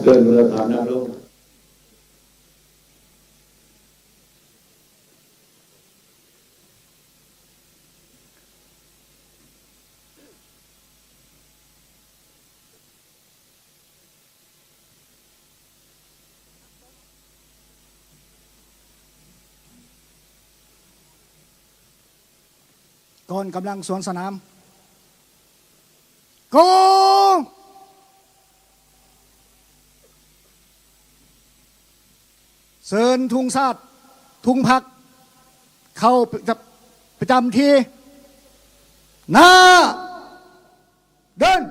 ເຊີນປະທານນັ່ງລົງ. ກ່ອນກຳລັງສວນສະໜາມ ໂກ! ເຊີນທຸງຊາດ ທຸງພັກ ເຂົ້າປະຈຳ ປະຈຳທີ່ ໜ້າເດີນ.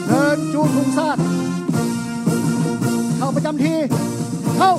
ເຊີນຈູງທຸງຊາດ ເຂົ້າປະຈຳທີ່ ເຂົ້າ.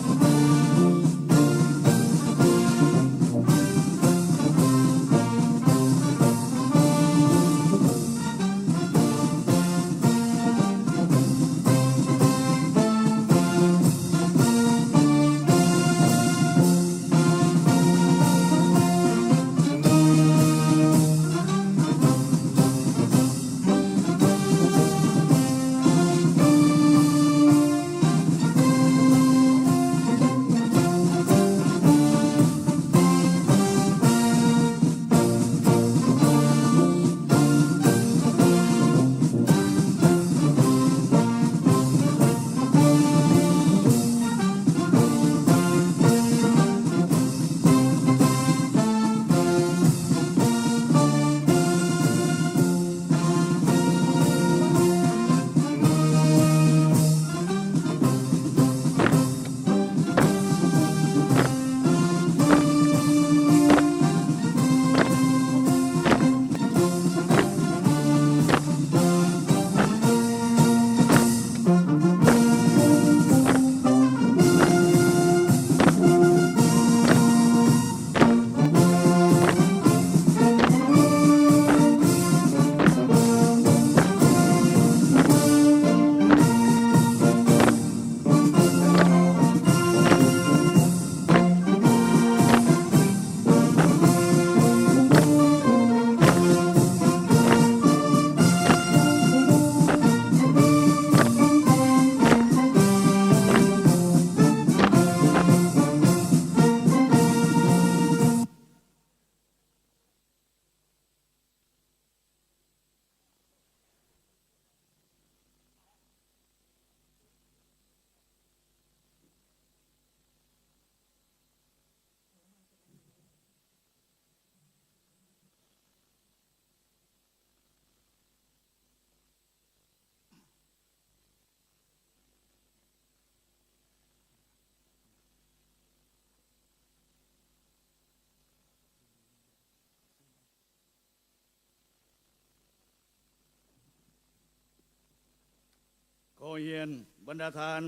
ຂໍຮຽນບັນດາທ່ານ,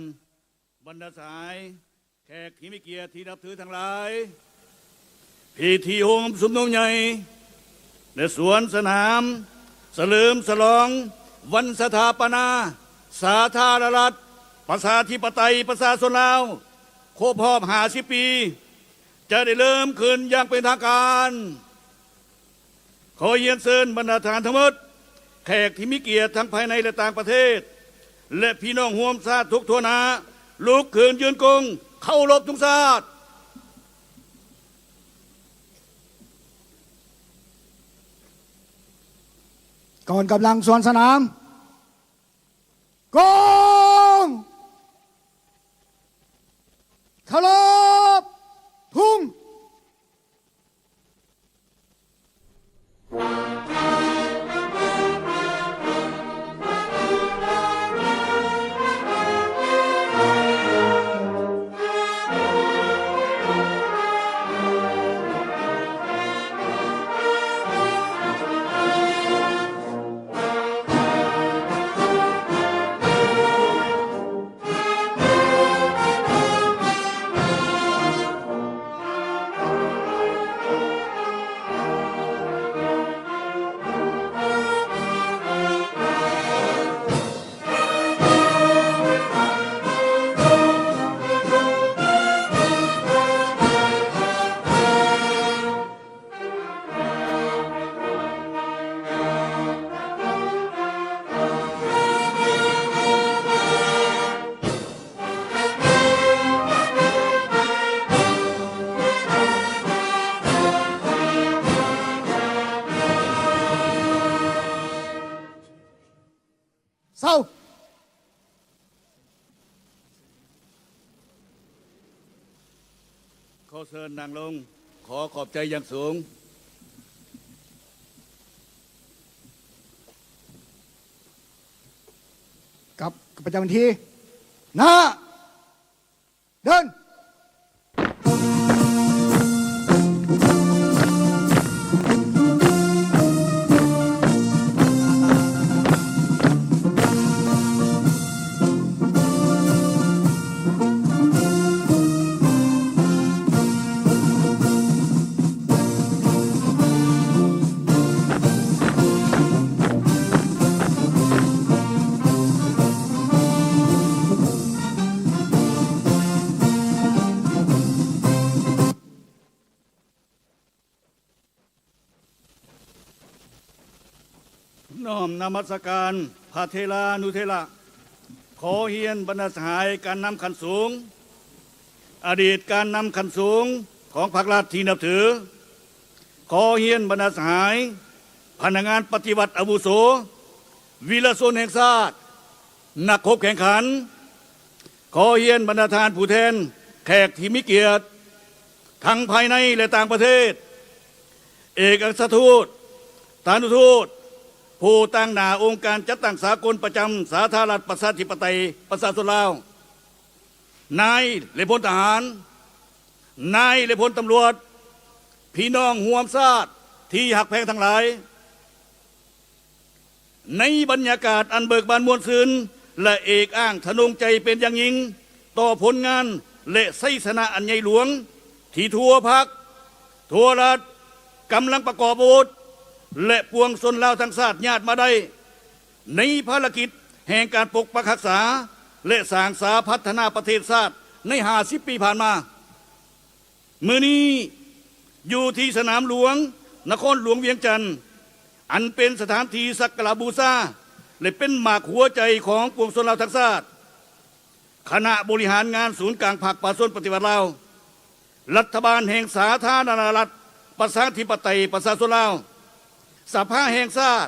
ບັນດາສະຫາຍ, ແຂກທີ່ມີກຽດທີ່ນັບຖືທັງຫຼາຍ, ພິທີໂຮມຊຸມນຸມໃຫຍ່ ແລະ ສວນສະໜາມສະເຫຼີມສະຫຼອງວັນສະຖາປະນາສາທາລະນະລັດ ປະຊາທິປະໄຕ ປະຊາຊົນລາວ ຄົບຮອບຫ້າສິບປີ ຈະໄດ້ເລີ່ມຂຶ້ນຢ່າງເປັນທາງການ. ຂໍຮຽນເຊີນບັນດາທ່ານທັງໝົດ, ແຂກທີ່ມີກຽດທັງພາຍໃນ ແລະ ຕ່າງປະເທດ ແລະ ພີ່ນ້ອງຮ່ວມຊາດທຸກທົ່ວໜ້າ ລຸກຂຶ້ນຢືນກົງເຄົາລົບທຸງຊາດ. ກອງກຳລັງສວນສະໜາມ ກົງ ເຄົາລົບທຸງ. ເຊີນນັ່ງລົງ. ຂໍຂອບໃຈຢ່າງສູງ. ກັບ ປະຈຳວັນທີ ໜ້າ ເດີນ. ນ້ອມນະມັດສະການພະເຖລານຸເຖລະ. ຂໍຮຽນບັນດາສະຫາຍການນຳຂັ້ນສູງ, ອະດີດການນຳຂັ້ນສູງຂອງພັກລັດທີ່ນັບຖື. ຂໍຮຽນບັນດາສະຫາຍພະນັກງານປະຕິວັດອາວຸໂສ, ວິລະຊົນແຫ່ງຊາດ, ນັກຮົບແຂ່ງຂັນ. ຂໍຮຽນບັນດາທ່ານຜູ້ແທນແຂກທີ່ມີກຽດ ທັງພາຍໃນ ແລະ ຕ່າງປະເທດ, ເອກອັກຄະທູດ, ສະຖານທູດ, ຜູ້ຕາງໜ້າອົງການຈັດຕັ້ງສາກົນປະຈຳສາທາລະນະລັດປະຊາທິປະໄຕປະຊາຊົນລາວ, ນາຍ ແລະ ພົນທະຫານ, ນາຍ ແລະ ພົນຕຳຫຼວດ, ພີ່ນ້ອງຮ່ວມຊາດທີ່ຮັກແພງທັງຫຼາຍ. ໃນບັນຍາກາດອັນເບີກບານມ່ວນຊື່ນ ແລະ ເອກອ້າງທະນົງໃຈເປັນຢ່າງຍິ່ງຕໍ່ຜົນງານ ແລະ ໄຊຊະນະອັນໃຫຍ່ຫຼວງ ທີ່ທົ່ວພັກ, ທົ່ວລັດ, ກຳລັງປະກອບອາວຸດ ແລະ ປວງຊົນລາວທັງຊາດຍາດມາໄດ້ ໃນພາລະກິດແຫ່ງການປົກປັກຮັກສາ ແລະ ສ້າງສາພັດທະນາປະເທດຊາດໃນຫ້າສິບປີຜ່ານມາ. ມື້ນີ້ ຢູ່ທີ່ສະໜາມຫຼວງ ນະຄອນຫຼວງວຽງຈັນ ອັນເປັນສະຖານທີ່ສັກກາລະບູຊາ ແລະ ເປັນໝາກຫົວໃຈຂອງປວງຊົນລາວທັງຊາດ, ຄະນະບໍລິຫານງານສູນກາງພັກປະຊາຊົນປະຕິວັດລາວ, ລັດຖະບານແຫ່ງສາທາລະນະລັດປະຊາທິປະໄຕປະຊາຊົນລາວ, ສະພາແຫ່ງຊາດ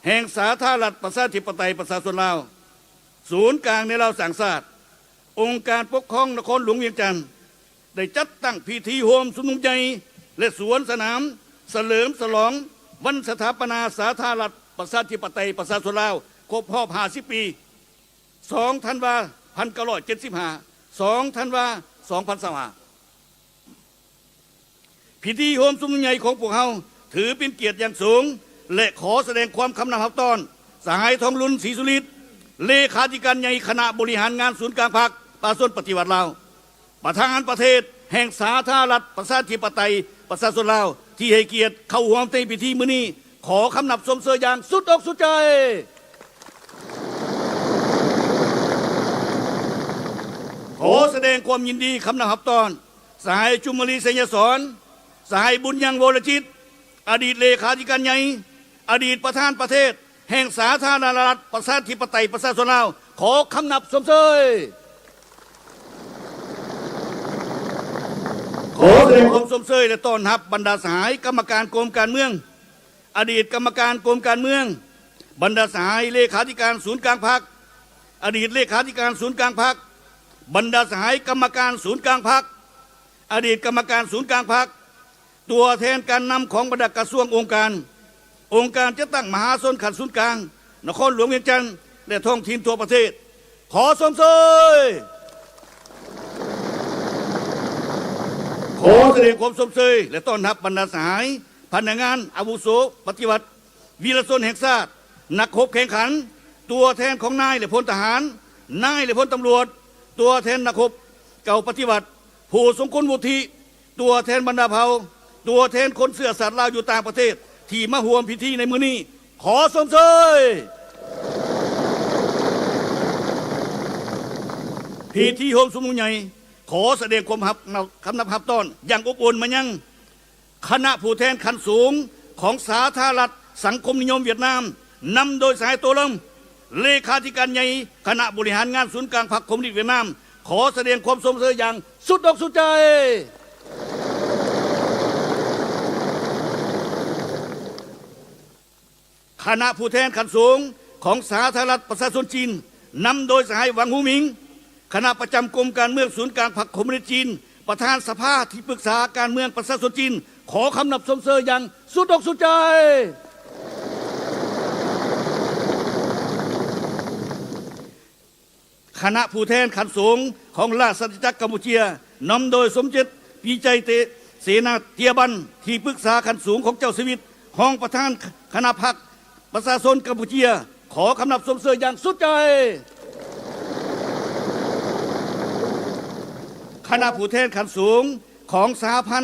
ແຫ່ງສາທາລະນະລັດປະຊາທິປະໄຕປະຊາຊົນລາວ, ສູນກາງແນວລາວສ້າງຊາດ, ອົງການປົກຄອງນະຄອນຫຼວງວຽງຈັນ ໄດ້ຈັດຕັ້ງພິທີໂຮມຊຸມນຸມໃຫຍ່ ແລະ ສວນສະໜາມ ສະເຫຼີມສະຫຼອງວັນສະຖາປະນາສາທາລະນະລັດປະຊາທິປະໄຕປະຊາຊົນລາວ ຄົບຮອບຫ້າສິບປີ, ສອງ ທັນວາ ພັນເກົ້າຮ້ອຍເຈັດສິບຫ້າ ສອງ ທັນວາ ສອງພັນຊາວຫ້າ. ພິທີໂຮມຊຸມນຸມໃຫຍ່ຂອງພວກເຮົາ ຖືເປັນກຽດຢ່າງສູງ ແລະ ຂໍສະແດງຄວາມຄຳນັບຮັບຕ້ອນ ສະຫາຍ ທອງລຸນ ສີສຸລິດ ເລຂາທິການໃຫຍ່ຄະນະບໍລິຫານງານສູນກາງພັກປະຊາຊົນປະຕິວັດລາວ, ປະທານປະເທດແຫ່ງສາທາລະນະລັດປະຊາທິປະໄຕປະຊາຊົນລາວ ທີ່ໃຫ້ກຽດເຂົ້າຮ່ວມໃນພິທີມື້ນີ້. ຂໍຄຳນັບຊົມເຊີຍຢ່າງສຸດອົກສຸດໃຈ. ຂໍສະແດງຄວາມຍິນດີຄຳນັບຮັບຕ້ອນ ສະຫາຍ ຈຸມມະລີ ໄຊຍະສອນ, ສະຫາຍ ບຸນຍັງ ວໍລະຈິດ, ອະດີດເລຂາທິການໃຫຍ່, ອະດີດປະທານປະເທດແຫ່ງສາທາລະນະລັດປະຊາທິປະໄຕປະຊາຊົນລາວ, ຂໍຄຳນັບຊົມເຊີຍ. ຂໍສະແດງຄວາມຊົມເຊີຍ ແລະ ຕ້ອນຮັບບັນດາສະຫາຍກຳມະການກົມການເມືອງ, ອະດີດກຳມະການກົມການເມືອງ, ບັນດາສະຫາຍເລຂາທິການສູນກາງພັກ, ອະດີດເລຂາທິການສູນກາງພັກ, ບັນດາສະຫາຍກຳມະການສູນກາງພັກ, ອະດີດກຳມະການສູນກາງພັກ, ຕົວແທນການນຳຂອງບັນດາກະຊວງ, ອົງການ, ອົງການຈັດຕັ້ງມະຫາຊົນຂັ້ນສູນກາງ, ນະຄອນຫຼວງວຽງຈັນ ແລະ ທ້ອງຖິ່ນທົ່ວປະເທດ, ຂໍຊົມເຊີຍ. ຂໍສະແດງຄວາມຊົມເຊີຍ ແລະ ຕ້ອນຮັບບັນດາສະຫາຍພະນັກງານອາວຸໂສປະຕິວັດ, ວິລະຊົນແຫ່ງຊາດ, ນັກຮົບແຂ່ງຂັນ, ຕົວແທນຂອງນາຍ ແລະ ພົນທະຫານ, ນາຍ ແລະ ພົນຕຳຫຼວດ, ຕົວແທນນັກຮົບເກົ່າປະຕິວັດ, ຜູ້ຊົງຄຸນວຸດທິ, ຕົວແທນບັນດາເຜົ່າ, ຕົວແທນຄົນເຊື້ອຊາດລາວຢູ່ຕ່າງປະເທດ ທີ່ມາຮ່ວມພິທີໃນມື້ນີ້, ຂໍຊົມເຊີຍ. ພິທີໂຮມຊຸມນຸມໃຫຍ່ ຂໍສະແດງຄວາມຮັບ ຄຳນັບຮັບຕ້ອນຢ່າງອົບອຸ່ນມາຍັງຄະນະຜູ້ແທນຂັ້ນສູງຂອງສາທາລະນະລັດສັງຄົມນິຍົມຫວຽດນາມ, ນຳໂດຍສະຫາຍ ໂຕ ລຳ, ເລຂາທິການໃຫຍ່ຄະນະບໍລິຫານງານສູນກາງພັກຄອມມູນິດຫວຽດນາມ, ຂໍສະແດງຄວາມຊົມເຊີຍຢ່າງສຸດອົກສຸດໃຈ. ຄະນະຜູ້ແທນຂັ້ນສູງຂອງສາທາລະນະລັດປະຊາຊົນຈີນ, ນຳໂດຍສະຫາຍ ຫວັງ ຫູໝິງ, ຄະນະປະຈຳກົມການເມືອງສູນກາງພັກຄອມມູນິດຈີນ, ປະທານສະພາທີ່ປຶກສາການເມືອງປະຊາຊົນຈີນ ຂໍຄຳນັບຊົມເຊີຍຢ່າງສຸດອົກສຸດໃຈ. ຄະນະຜູ້ແທນຂັ້ນສູງຂອງລາຊະອານາຈັກກຳປູເຈຍ ນຳໂດຍສົມເດັດ ປີໄຈເຕ ເສນາເຕຍບັນ ທີ່ປຶກສາຂັ້ນສູງຂອງເຈົ້າຊີວິດ ຮອງປະທານຄະນະພັກປະຊາຊົນກຳປູເຈຍ ຂໍຄຳນັບຊົມເຊີຍຢ່າງສຸດໃຈ. ຄະນະຜູ້ແທນຂັ້ນສູງຂອງສະຫະພັນ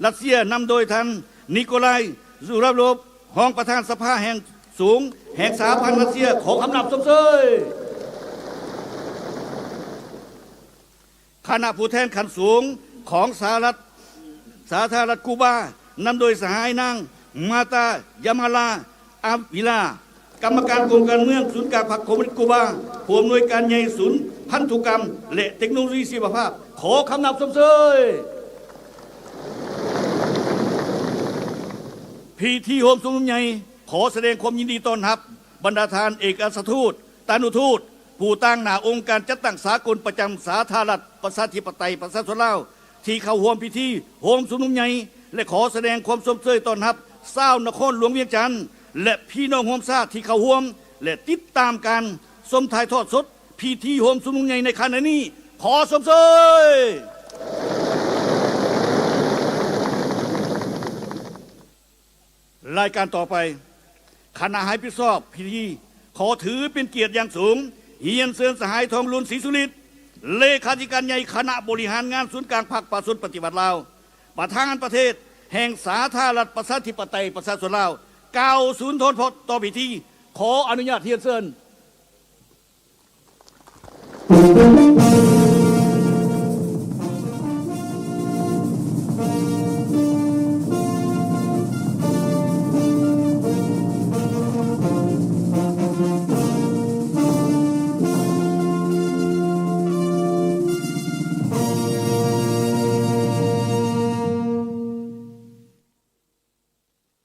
ຣັດເຊຍ ນຳໂດຍທ່ານ ນິໂກລາຍ ຊູຣາໂລບ ຮອງປະທານສະພາແຫ່ງສູງແຫ່ງສະຫະພັນຣັດເຊຍ ຂໍຄຳນັບຊົມເຊີຍ. ຄະນະຜູ້ແທນຂັ້ນສູງຂອງສະຫະລັດ ສາທາລະນະລັດກູບາ ນຳໂດຍສະຫາຍນາງ ມາຕາ ຢາມາລາ ອາວິລາ ກຳມະການກົມການເມືອງສູນກາງພັກຄອມມູນິດກູບາ, ຜູ້ອຳນວຍການໃຫຍ່ສູນພັນທຸກຳ ແລະ ເຕັກໂນໂລຊີຊີວະພາບ ຂໍຄຳນັບຊົມເຊີຍ. ພິທີໂຮມຊຸມນຸມໃຫຍ່ ຂໍສະແດງຄວາມຍິນດີຕ້ອນຮັບບັນດາທ່ານເອກອັກຄະທູດ ຕານຸທູດ ຜູ້ຕາງໜ້າອົງການຈັດຕັ້ງສາກົນປະຈຳສາທາລະນະລັດປະຊາທິປະໄຕປະຊາຊົນລາວ ທີ່ເຂົ້າຮ່ວມພິທີໂຮມຊຸມນຸມໃຫຍ່ ແລະ ຂໍສະແດງຄວາມຊົມເຊີຍຕ້ອນຮັບຊາວນະຄອນຫຼວງວຽງຈັນ ແລະ ພີ່ນ້ອງຮ່ວມຊາດທີ່ເຂົ້າຮ່ວມ ແລະ ຕິດຕາມການຊົມຖ່າຍທອດສົດພິທີໂຮມຊຸມນຸມໃຫຍ່ໃນຂະນະນີ້. ຂໍຊົມເຊີຍ. ລາຍການຕໍ່ໄປ, ຄະນະຮັບຜິດຊອບພິທີ ຂໍຖືເປັນກຽດຢ່າງສູງ ຮຽນເຊີນສະຫາຍ ທອງລຸນ ສີສຸລິດ ເລຂາທິການໃຫຍ່ຄະນະບໍລິຫານງານສູນກາງພັກປະຊາຊົນປະຕິວັດລາວ, ປະທານປະເທດແຫ່ງສາທາລະນະລັດປະຊາທິປະໄຕປະຊາຊົນລາວ ກ່າວສຸນທອນພອນຕໍ່ພິທີ. ຂໍອະນຸຍາດຮຽນເຊີນ.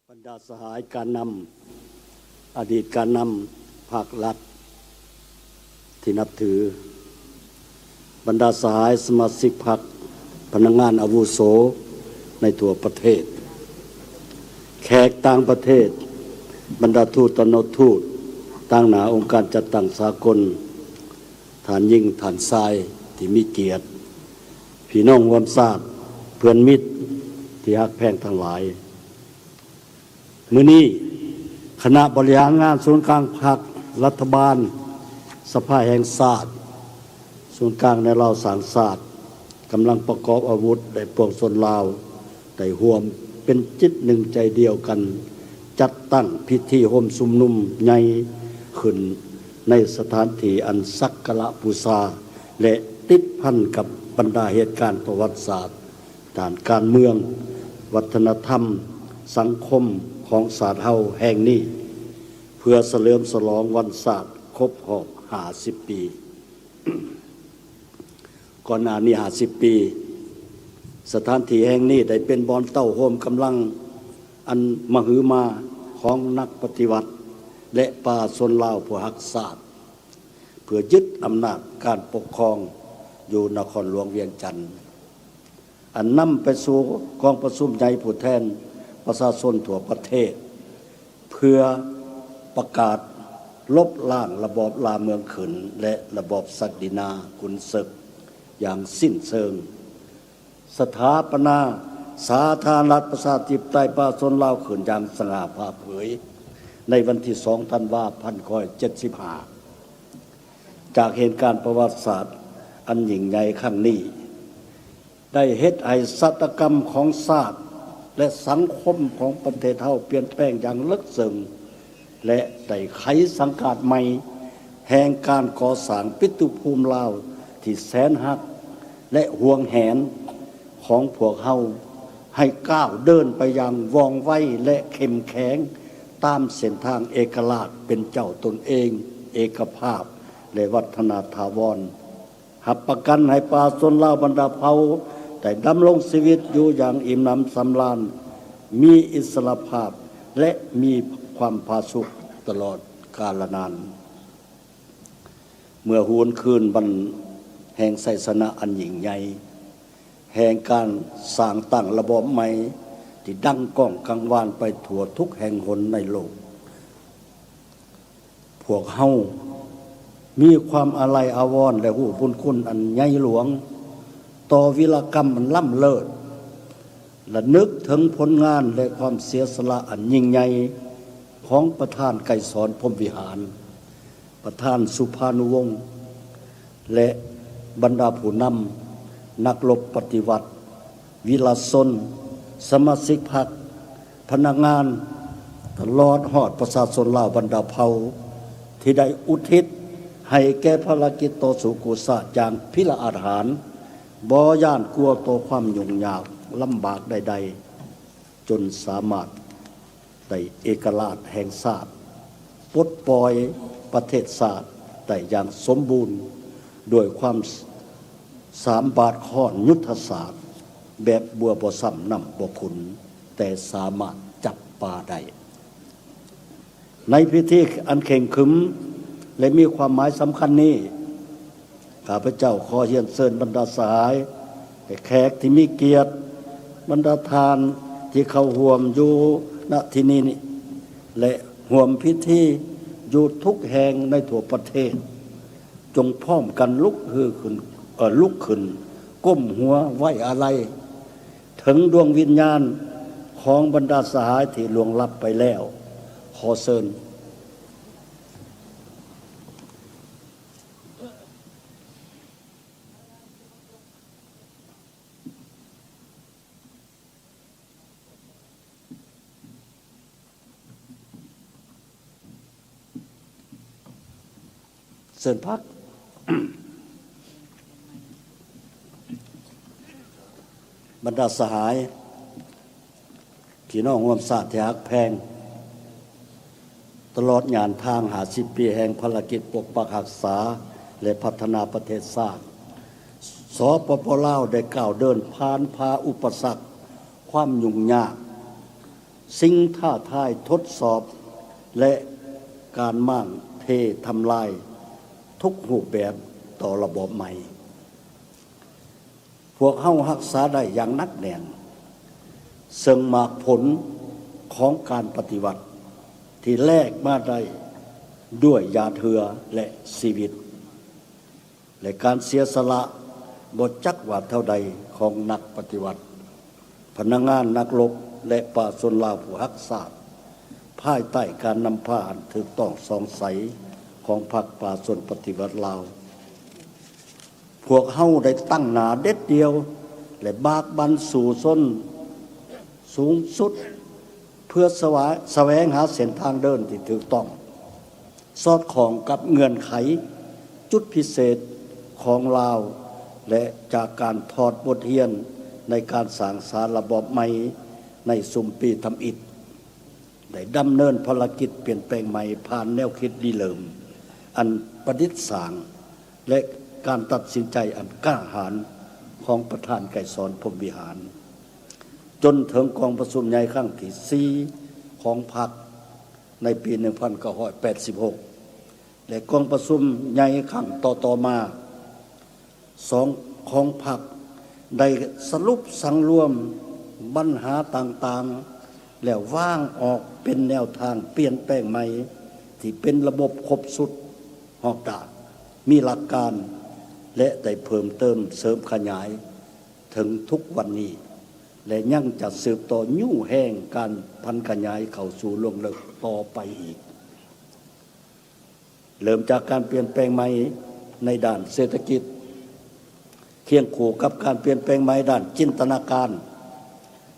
ບັນດາສະຫາຍການນຳ, ອະດີດການນຳພັກລັດທີ່ນັບຖື, ບັນດາສະຫາຍສະມາຊິກພັກ, ພະນັກງານອາວຸໂສໃນທົ່ວປະເທດ, ແຂກຕ່າງປະເທດ, ບັນດາທູດ, ຕຳແໜ່ງທູດ, ຕາງໜ້າອົງການຈັດຕັ້ງສາກົນ, ທ່ານຍິງ, ທ່ານຊາຍທີ່ມີກຽດ, ພີ່ນ້ອງຮ່ວມຊາດ, ເພື່ອນມິດທີ່ຮັກແພງທັງຫຼາຍ. ມື້ນີ້ ຄະນະບໍລິຫານງານສູນກາງພັກ, ລັດຖະບານ, ສະພາແຫ່ງຊາດ, ສູນກາງແນວລາວສ້າງຊາດ, ກຳລັງປະກອບອາວຸດ ແລະ ປວງຊົນລາວ ໄດ້ຮ່ວມເປັນຈິດໜຶ່ງໃຈດຽວກັນ ຈັດຕັ້ງພິທີໂຮມຊຸມນຸມໃຫຍ່ຂຶ້ນໃນສະຖານທີ່ອັນສັກກາລະບູຊາ ແລະ ຕິດພັນກັບບັນດາເຫດການປະຫວັດສາດ ດ້ານການເມືອງ, ວັດທະນະທຳ, ສັງຄົມຂອງຊາດເຮົາແຫ່ງນີ້ ເພື່ອສະເຫຼີມສະຫຼອງວັນຊາດຄົບຮອບຫ້າສິບປີ. ກ່ອນໜ້ານີ້ຫ້າສິບປີ, ສະຖານທີ່ແຫ່ງນີ້ໄດ້ເປັນບ່ອນເຕົ້າໂຮມກຳລັງອັນມະຫຶມາຂອງນັກປະຕິວັດ ແລະ ປະຊາຊົນລາວຜູ້ຮັກຊາດ ເພື່ອຍຶດອຳນາດການປົກຄອງຢູ່ນະຄອນຫຼວງວຽງຈັນ, ອັນນຳໄປສູ່ກອງປະຊຸມໃຫຍ່ຜູ້ແທນປະຊາຊົນທົ່ວປະເທດ ເພື່ອປະກາດລົບລ້າງລະບອບລ່າເມືອງຂຶ້ນ ແລະ ລະບອບສັກດິນາຂຸນເສິກຢ່າງສິ້ນເຊີງ, ສະຖາປະນາສາທາລະນະລັດປະຊາທິປະໄຕປະຊາຊົນລາວຂຶ້ນຢ່າງສະຫງ່າຜ່າເຜີຍ ໃນວັນທີສອງ ທັນວາ ພັນເກົ້າຮ້ອຍເຈັດສິບຫ້າ. ຈາກເຫດການປະຫວັດສາດອັນຍິ່ງໃຫຍ່ຄັ້ງນີ້ ໄດ້ເຮັດໃຫ້ຊະຕາກຳຂອງຊາດ ແລະ ສັງຄົມຂອງປະເທດເຮົາປ່ຽນແປງຢ່າງເລິກເຊິ່ງ ແລະ ໄດ້ໄຂສັງກາດໃໝ່ແຫ່ງການກໍ່ສ້າງປິຕຸພູມລາວທີ່ແສນຮັກ ແລະ ຫວງແຫນຂອງພວກເຮົາ ໃຫ້ກ້າວເດີນໄປຢ່າງວ່ອງໄວ ແລະ ເຂັ້ມແຂງ ຕາມເສັ້ນທາງເອກະລາດເປັນເຈົ້າຕົນເອງ, ເອກະພາບ ແລະ ວັດທະນາຖາວອນ. ຮັບປະກັນໃຫ້ປະຊາຊົນລາວບັນດາເຜົ່າໄດ້ດຳລົງຊີວິດຢູ່ຢ່າງອີ່ມໜຳສຳລານ, ມີອິດສະຫຼະພາບ ແລະ ມີຄວາມຜາສຸກຕະຫຼອດກາລະນານ. ເມື່ອຫວນຄືນວັນແຫ່ງໄຊຊະນະອັນຍິ່ງໃຫຍ່, ແຫ່ງການສ້າງຕັ້ງລະບອບໃໝ່ທີ່ດັງກ້ອງກັງວານໄປທົ່ວທຸກແຫ່ງຫົນໃນໂລກ. ພວກເຮົາມີຄວາມອາໄລອາວອນ ແລະ ຮູ້ບຸນຄຸນອັນໃຫຍ່ຫຼວງຕໍ່ວິລະກຳອັນລ້ຳເລີດ, ລະນຶກເຖິງຜົນງານ ແລະ ຄວາມເສຍສະຫຼະອັນຍິ່ງໃຫຍ່ຂອງປະທານໄກສອນ ພົມວິຫານ, ປະທານສຸພານຸວົງ ແລະ ບັນດາຜູ້ນຳ, ນັກລົບປະຕິວັດ, ວິລະຊົນ, ສະມາຊິກພັກ, ພະນັກງານ, ຕະຫຼອດຮອດປະຊາຊົນລາວບັນດາເຜົ່າ ທີ່ໄດ້ອຸທິດໃຫ້ແກ່ພາລະກິດຕໍ່ສູ້ກູ້ຊາດຢ່າງພິລະອາດຫານ, ບໍ່ຢ້ານກົວຕໍ່ຄວາມຫຍຸ້ງຍາກລຳບາກໃດໆ, ຈົນສາມາດ ໄດ້ເອກະລາດແຫ່ງຊາດ, ປົດປ່ອຍປະເທດຊາດໄດ້ຢ່າງສົມບູນ ດ້ວຍຄວາມສາມບາດຄ້ອນຍຸດທະສາດ ແບບບົວບໍ່ຊ້ຳນ້ຳບໍ່ຂຸ້ນ, ແຕ່ສາມາດຈັບປາໄດ້. ໃນພິທີອັນເຄັ່ງຂຶມ ແລະ ມີຄວາມໝາຍສຳຄັນນີ້, ຂ້າພະເຈົ້າຂໍຮຽນເຊີນບັນດາສະຫາຍ ແລະ ແຂກທີ່ມີກຽດ, ບັນດາທ່ານທີ່ເຂົ້າຮ່ວມຢູ່ ນະ ທີ່ນີ້ ແລະ ຮ່ວມພິທີຢູ່ທຸກແຫ່ງໃນທົ່ວປະເທດ, ຈົ່ງພ້ອມກັນລຸກຮືຂຶ້ນ, ເອີ, ລຸກຂຶ້ນກົ້ມຫົວໄວ້ອາໄລເຖິງດວງວິນຍານຂອງບັນດາສະຫາຍທີ່ລ່ວງລັບໄປແລ້ວ. ຂໍເຊີນ. ເຊີນພັກ. ບັນດາສະຫາຍ, ພີ່ນ້ອງຮ່ວມຊາດທີ່ຮັກແພງ, ຕະຫຼອດຍານທາງຫ້າສິບປີແຫ່ງພາລະກິດປົກປັກຮັກສາ ແລະ ພັດທະນາປະເທດຊາດ, ສປປ ລາວ ໄດ້ກ້າວເດີນຜ່ານຜ່າອຸປະສັກ, ຄວາມຫຍຸ້ງຍາກ, ສິ່ງທ້າທາຍທົດສອບ ແລະ ການມ້າງເທທຳລາຍທຸກຮູບແບບຕໍ່ລະບອບໃໝ່. ພວກເຮົາຮັກສາໄດ້ຢ່າງໜັກແໜ້ນ ເຊິ່ງໝາກຜົນຂອງການປະຕິວັດທີ່ແລກມາໄດ້ດ້ວຍຫຍາດເຫື່ອ ແລະ ຊີວິດ ແລະ ການເສຍສະຫຼະບໍ່ຈັກວ່າເທົ່າໃດຂອງນັກປະຕິວັດ, ພະນັກງານ, ນັກລົບ ແລະ ປະຊາຊົນລາວຜູ້ຮັກຊາດ, ພາຍໃຕ້ການນຳພາອັນຖືກຕ້ອງສ່ອງໃສຂອງພັກປະຊາຊົນປະຕິວັດລາວ. ພວກເຮົາໄດ້ຕັ້ງໜ້າເດັດດ່ຽວ ແລະ ບາກບັ່ນສູ້ຊົນສູງສຸດ ເພື່ອສະຫວາ ສະແຫວງຫາເສັ້ນທາງເດີນທີ່ຖືກຕ້ອງ, ສອດຄ່ອງກັບເງື່ອນໄຂ, ຈຸດພິເສດຂອງລາວ ແລະ ຈາກການຖອດບົດຮຽນໃນການສ້າງສາລະບອບໃໝ່ໃນຊຸມປີທຳອິດ. ໄດ້ດຳເນີນພາລະກິດປ່ຽນແປງໃໝ່ຜ່ານແນວຄິດລິເລີ່ມອັນປະດິດສ້າງ ແລະ ການຕັດສິນໃຈອັນກ້າຫານຂອງປະທານໄກສອນ ພົມວິຫານ, ຈົນເຖິງກອງປະຊຸມໃຫຍ່ຄັ້ງທີສີ່ຂອງພັກໃນປີໜຶ່ງພັນເກົ້າຮ້ອຍແປດສິບຫົກ ແລະ ກອງປະຊຸມໃຫຍ່ຄັ້ງຕໍ່ໆມາ ສອງ ຂອງພັກ ໄດ້ສະຫຼຸບສັງລວມບັນຫາຕ່າງໆ ແລ້ວວາງອອກເປັນແນວທາງປ່ຽນແປງໃໝ່ ທີ່ເປັນລະບົບຄົບຊຸດຮອບດ້ານ, ມີຫຼັກການ ແລະ ໄດ້ເພີ່ມເຕີມເສີມຂະຫຍາຍເຖິງທຸກວັນນີ້ ແລະ ຍັງຈະສືບຕໍ່ຍູ້ແຮງການຜັນຂະຫຍາຍເຂົ້າສູ່ລວງເລິກຕໍ່ໄປອີກ. ເລີ່ມຈາກການປ່ຽນແປງໃໝ່ໃນດ້ານເສດຖະກິດ, ຄຽງຄູ່ກັບການປ່ຽນແປງໃໝ່ດ້ານຈິນຕະນາການ,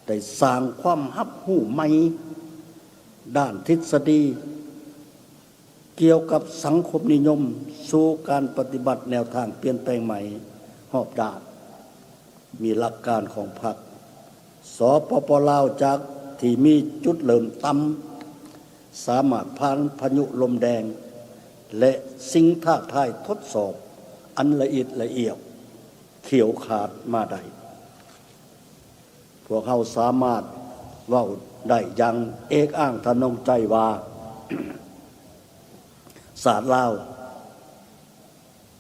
ໄດ້ສ້າງຄວາມຮັບຮູ້ໃໝ່ດ້ານທິດສະດີກ່ຽວກັບສັງຄົມນິຍົມ ສູ່ການປະຕິບັດແນວທາງປ່ຽນແປງໃໝ່ຮອບດ້ານ. ມີຫຼັກການຂອງພັກ ສປປ ລາວ ຈາກທີ່ມີຈຸດເລີ່ມຕ່ຳ ສາມາດຜ່ານພາຍຸລົມແດງ ແລະ ສິ່ງທ້າທາຍທົດສອບອັນລະອິດລະອຽວຂຽວຂາດມາໄດ້. ພວກເຮົາສາມາດເວົ້າໄດ້ຢ່າງເອກອ້າງທະນົງໃຈວ່າ ຊາດລາວ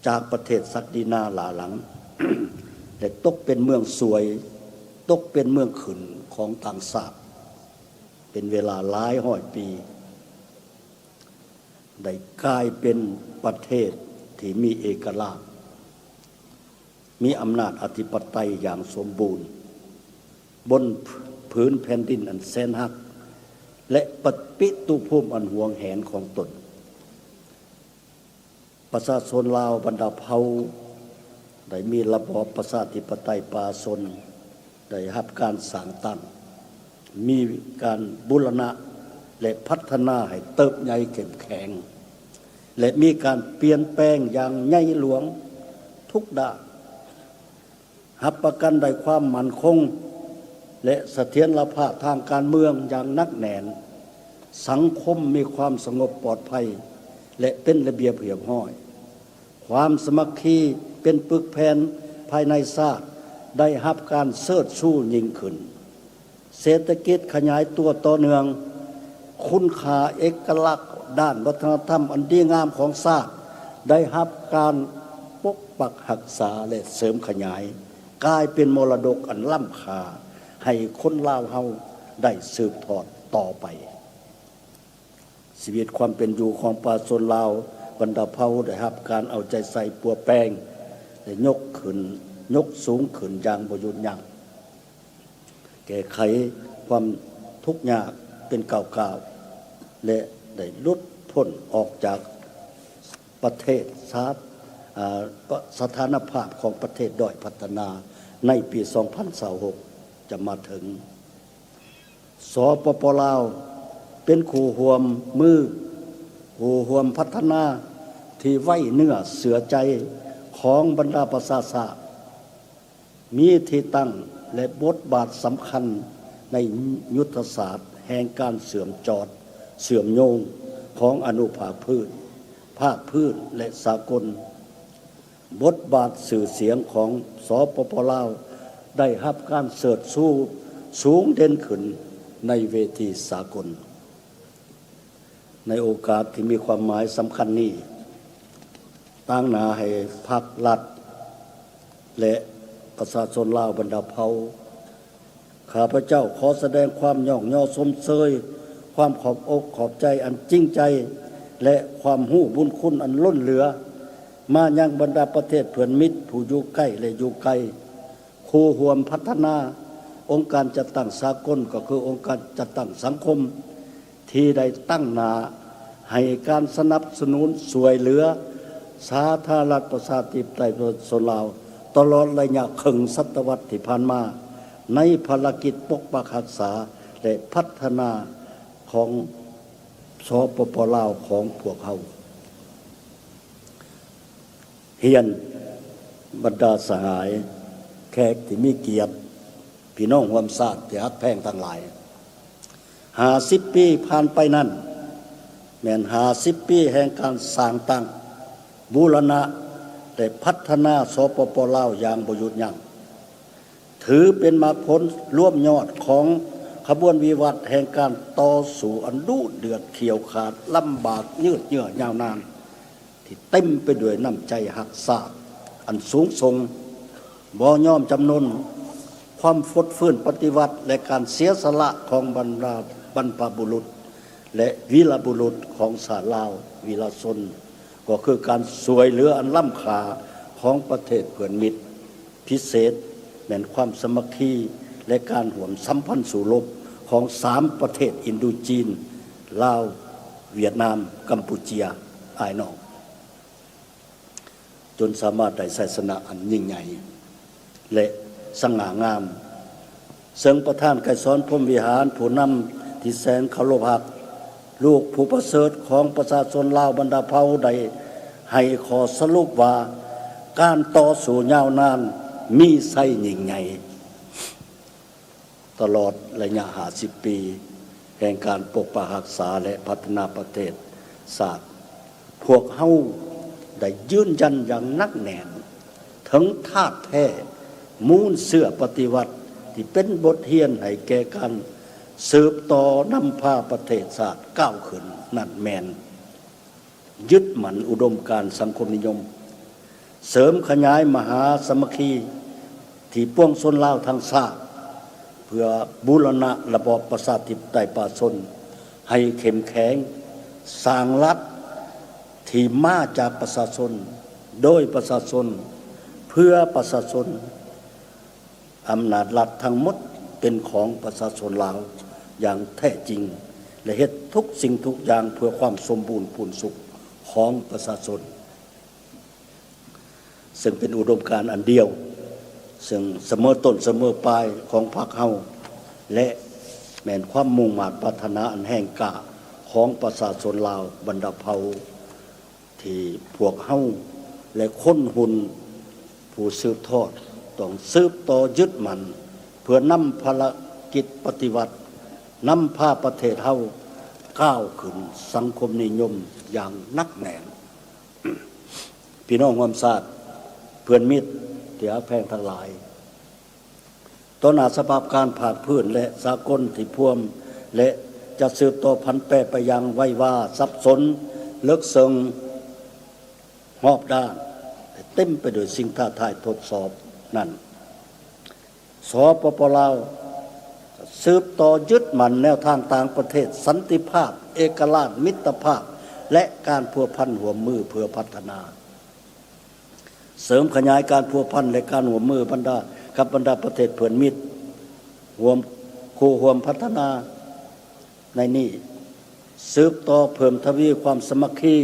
ຈາກປະເທດສັກດີນາຫຼ້າຫຼັງ ແລະ ຕົກເປັນເມືອງສວຍ, ຕົກເປັນເມືອງຂຶ້ນຂອງຕ່າງຊາດ ເປັນເວລາຫຼາຍຮ້ອຍປີ, ໄດ້ກາຍເປັນປະເທດທີ່ມີເອກະລາດ, ມີອຳນາດອະທິປະໄຕຢ່າງສົມບູນ ບົນຜືນແຜ່ນດິນອັນແສນຮັກ ແລະ ປະ ປິຕຸພູມອັນຫວງແຫນຂອງຕົນ. ປະຊາຊົນລາວບັນດາເຜົ່າໄດ້ມີລະບອບປະຊາທິປະໄຕປະຊາຊົນ ໄດ້ຮັບການສ້າງຕັ້ງ, ມີການບູລະນະ ແລະ ພັດທະນາໃຫ້ເຕີບໃຫຍ່ເຂັ້ມແຂງ ແລະ ມີການປ່ຽນແປງຢ່າງໃຫຍ່ຫຼວງທຸກດ້ານ. ຮັບປະກັນໄດ້ຄວາມໝັ້ນຄົງ ແລະ ສະຖຽນລະພາບທາງການເມືອງຢ່າງໜັກແໜ້ນ, ສັງຄົມມີຄວາມສະຫງົບປອດໄພ ແລະ ເປັນລະບຽບຮຽບຮ້ອຍ, ຄວາມສາມັກຄີເປັນປຶກແຜ່ນພາຍໃນຊາດໄດ້ຮັບການເຊີດຊູຍິ່ງຂຶ້ນ. ເສດຖະກິດຂະຫຍາຍຕົວຕໍ່ເນື່ອງ, ຄຸນຄ່າເອກະລັກດ້ານວັດທະນະທຳອັນດີງາມຂອງຊາດໄດ້ຮັບການປົກປັກຮັກສາ ແລະ ເສີມຂະຫຍາຍ, ກາຍເປັນມໍລະດົກອັນລ້ຳຄ່າໃຫ້ຄົນລາວເຮົາໄດ້ສືບທອດຕໍ່ໄປ. ຊີວິດຄວາມເປັນຢູ່ຂອງປະຊາຊົນລາວບັນດາເຜົ່າໄດ້ຮັບການເອົາໃຈໃສ່ປົວແປງ ແລະ ຍົກຂຶ້ນ, ຍົກສູງຂຶ້ນຢ່າງບໍ່ຢຸດຢັ້ງ. ແກ້ໄຂຄວາມທຸກຍາກເປັນກ້າວໆ ແລະ ໄດ້ຫຼຸດພົ້ນອອກຈາກປະເທດສາ ອາ ປະ ສະຖານະພາບຂອງປະເທດດ້ອຍພັດທະນາໃນປີສອງພັນຊາວຫົກຈະມາເຖິງ. ສປປ ລາວ ເປັນຄູ່ຮ່ວມມື, ຄູ່ຮ່ວມພັດທະນາທີ່ໄວ້ເນື້ອເຊື່ອໃຈຂອງບັນດາປະຊາຊາດ. ມີທີ່ຕັ້ງ ແລະ ບົດບາດສຳຄັນໃນຍຸດທະສາດແຫ່ງການເຊື່ອມຈອດ, ເຊື່ອມໂຍງຂອງອະນຸພາກພື້ນ, ພາກພື້ນ ແລະ ສາກົນ. ບົດບາດຊື່ສຽງຂອງ ສປປ ລາວ ໄດ້ຮັບການເຊີດຊູສູງເດັ່ນຂຶ້ນໃນເວທີສາກົນ. ໃນໂອກາດທີ່ມີຄວາມໝາຍສຳຄັນນີ້, ຕາງໜ້າໃຫ້ພັກລັດ ແລະ ປະຊາຊົນລາວບັນດາເຜົ່າ, ຂ້າພະເຈົ້າຂໍສະແດງຄວາມຍ້ອງຍໍຊົມເຊີຍ, ຄວາມຂອບອົກຂອບໃຈອັນຈິງໃຈ ແລະ ຄວາມຮູ້ບຸນຄຸນອັນລົ້ນເຫຼືອ ມາຍັງບັນດາປະເທດເພື່ອນມິດຜູ້ຢູ່ໃກ້ ແລະ ຢູ່ໄກ, ຄູ່ຮ່ວມພັດທະນາ, ອົງການຈັດຕັ້ງສາກົນ ກໍຄືອົງການຈັດຕັ້ງສັງຄົມ ທີ່ໄດ້ຕັ້ງໜ້າໃຫ້ການສະໜັບສະໜູນຊ່ວຍເຫຼືອສາທາລະນະລັດປະຊາທິປະໄຕປະຊາຊົນລາວ ຕະຫຼອດໄລຍະເຄິ່ງສະຕະວັດທີ່ຜ່ານມາ ໃນພາລະກິດປົກປັກຮັກສາ ແລະ ພັດທະນາຂອງ ສປປ ລາວ ຂອງພວກເຮົາ. ຮຽນບັນດາສະຫາຍແຂກທີ່ມີກຽດ, ພີ່ນ້ອງຮ່ວມຊາດທີ່ຮັກແພງທັງຫຼາຍ, ຫ້າສິບປີຜ່ານໄປນັ້ນ ແມ່ນຫ້າສິບປີແຫ່ງການສ້າງຕັ້ງ, ບູລະນະ ແລະ ພັດທະນາ ສປປ ລາວ ຢ່າງບໍ່ຢຸດຢັ້ງ. ຖືເປັນໝາກຜົນລວມຍອດຂອງຂະບວນວິວັດແຫ່ງການຕໍ່ສູ້ອັນດຸເດືອດຂຽວຂາດ, ລຳບາກ, ຍືດເຍື້ອຍາວນານ ທີ່ເຕັມໄປດ້ວຍນ້ຳໃຈຮັກຊາດອັນສູງສົ່ງ, ບໍ່ຍອມຈຳນົນ, ຄວາມຟົດຟື້ນປະຕິວັດ ແລະ ການເສຍສະຫຼະຂອງບັນດາບັນພະບຸລຸດ ແລະ ວີລະບຸລຸດຂອງຊາດລາວ, ວີລະຊົນ ກໍຄືການຊ່ວຍເຫຼືອອັນລ້ຳຄ່າຂອງປະເທດເພື່ອນມິດ, ພິເສດແມ່ນຄວາມສາມັກຄີ ແລະ ການຮ່ວມສຳພັນສູ້ລົບຂອງສາມປະເທດອິນໂດຈີນ, ລາວ, ຫວຽດນາມ, ກຳປູເຈຍ, ອ້າຍນ້ອງ, ຈົນສາມາດໄດ້ໄຊຊະນະອັນຍິ່ງໃຫຍ່ ແລະ ສະຫງ່າງາມ, ເຊິ່ງປະທານໄກສອນ ພົມວິຫານ ຜູ້ນຳທີ່ແສນເຄົາລົບຮັກ, ລູກຜູ້ປະເສີດຂອງປະຊາຊົນລາວບັນດາເຜົ່າ ໄດ້ໃຫ້ຂໍ້ສະຫຼຸບວ່າ ການຕໍ່ສູ້ຍາວນານມີໄຊຍິ່ງໃຫຍ່. ຕະຫຼອດໄລຍະຫ້າສິບປີແຫ່ງການປົກປັກຮັກສາ ແລະ ພັດທະນາປະເທດຊາດ, ພວກເຮົາໄດ້ຢືນຢັນຢ່າງໜັກແໜ້ນເຖິງທາດແທ້ມູນເຊື້ອປະຕິວັດ ທີ່ເປັນບົດຮຽນໃຫ້ແກ່ການສືບຕໍ່ນຳພາປະເທດຊາດກ້າວຂຶ້ນນັ້ນແມ່ນ ຍຶດໝັ້ນອຸດົມການສັງຄົມນິຍົມ, ເສີມຂະຫຍາຍມະຫາສາມັກຄີ, ທີ່ປວງຊົນລາວທັງຊາດ ເພື່ອບູລະນະລະບອບປະຊາທິປະໄຕປະຊາຊົນໃຫ້ເຂັ້ມແຂງ, ສ້າງລັດທີ່ມາຈາກປະຊາຊົນ, ໂດຍປະຊາຊົນ, ເພື່ອປະຊາຊົນ, ອຳນາດລັດທັງໝົດເປັນຂອງປະຊາຊົນລາວຢ່າງແທ້ຈິງ ແລະ ເຮັດທຸກສິ່ງທຸກຢ່າງເພື່ອຄວາມສົມບູນພູນສຸກຂອງປະຊາຊົນ. ເຊິ່ງເປັນອຸດົມການອັນດຽວ ເຊິ່ງສະເໝີຕົ້ນສະເໝີປາຍຂອງພັກເຮົາ ແລະ ແມ່ນຄວາມມຸ່ງມາດປາດຖະໜາອັນແຮງກ້າຂອງປະຊາຊົນລາວບັນດາເຜົ່າ ທີ່ພວກເຮົາ ແລະ ຄົນຮຸ່ນຜູ້ສືບທອດ ຕ້ອງສືບຕໍ່ຍຶດໝັ້ນ ເພື່ອນຳພາລະກິດປະຕິວັດ ນຳພາປະເທດເຮົາກ້າວຂຶ້ນສັງຄົມນິຍົມຢ່າງໜັກແໜ້ນ. ພີ່ນ້ອງຮ່ວມຊາດ, ເພື່ອນມິດທີ່ຮັກແພງທັງຫຼາຍ, ຕໍ່ໜ້າສະພາບການພາກພື້ນ ແລະ ສາກົນທີ່ພວມ ແລະ ຈະສືບຕໍ່ຜັນແປໄປຢ່າງໄວວາ, ສັບສົນ, ເລິກເຊິ່ງ, ຮອບດ້ານ ແລະ ເຕັມໄປດ້ວຍສິ່ງທ້າທາຍທົດສອບນັ້ນ, ສປປ ລາວ ສືບຕໍ່ຍຶດໝັ້ນແນວທາງຕ່າງປະເທດ, ສັນຕິພາບ, ເອກະລາດ, ມິດຕະພາບ ແລະ ການພົວພັນຮ່ວມມືເພື່ອພັດທະນາ, ເສີມຂະຫຍາຍການພົວພັນ ແລະ ການຮ່ວມມືບັນດາ ກັບບັນດາປະເທດເພື່ອນມິດ ຮ່ວມ ຄູ່ຮ່ວມພັດທະນາໃນນີ້, ສືບຕໍ່ເພີ່ມທະວີຄວາມສາມັກຄີ,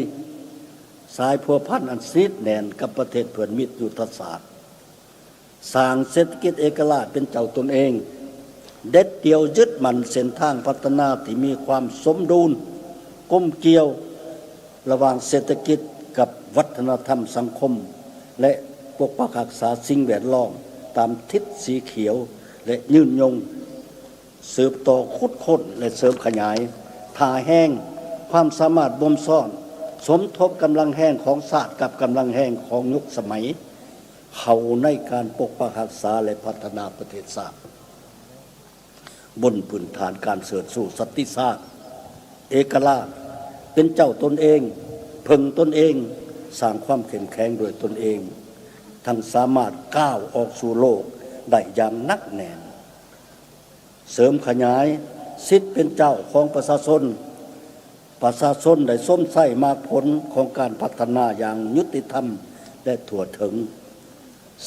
ສາຍພົວພັນອັນສະໜິດແໜ້ນກັບປະເທດເພື່ອນມິດຍຸດທະສາດ, ສ້າງເສດຖະກິດເອກະລາດເປັນເຈົ້າຕົນເອງ, ເດັດດ່ຽວຍຶດໝັ້ນເສັ້ນທາງພັດທະນາທີ່ມີຄວາມສົມດູນ, ກົມກ່ຽວ ລະຫວ່າງເສດຖະກິດກັບວັດທະນະທຳສັງຄົມ ແລະ ປົກປັກຮັກສາສິ່ງແວດລ້ອມຕາມທິດສີຂຽວ ແລະ ຍືນຍົງ, ສືບຕໍ່ຂຸດຄົ້ນ ແລະ ເສີມຂະຫຍາຍທ່າແຮງ, ຄວາມສາມາດບົ່ມຊ້ອນ, ສົມທົບກຳລັງແຮງຂອງຊາດກັບກຳລັງແຮງຂອງຍຸກສະໄໝ ເຂົ້າໃນການປົກປັກຮັກສາ ແລະ ພັດທະນາປະເທດຊາດ. ບົນພື້ນຖານການເຊີດຊູສັນຕິຊາດ, ເອກະລາດ, ເປັນເຈົ້າຕົນເອງ, ເພິ່ງຕົນເອງ, ສ້າງຄວາມເຂັ້ມແຂງດ້ວຍຕົນເອງ, ທັງສາມາດກ້າວອອກສູ່ໂລກໄດ້ຢ່າງໜັກແໜ້ນ, ເສີມຂະຫຍາຍສິດເປັນເຈົ້າຂອງປະຊາຊົນ, ປະຊາຊົນໄດ້ຊົມໃຊ້ໝາກຜົນຂອງການພັດທະນາຢ່າງຍຸຕິທຳ ແລະ ທົ່ວເຖິງ,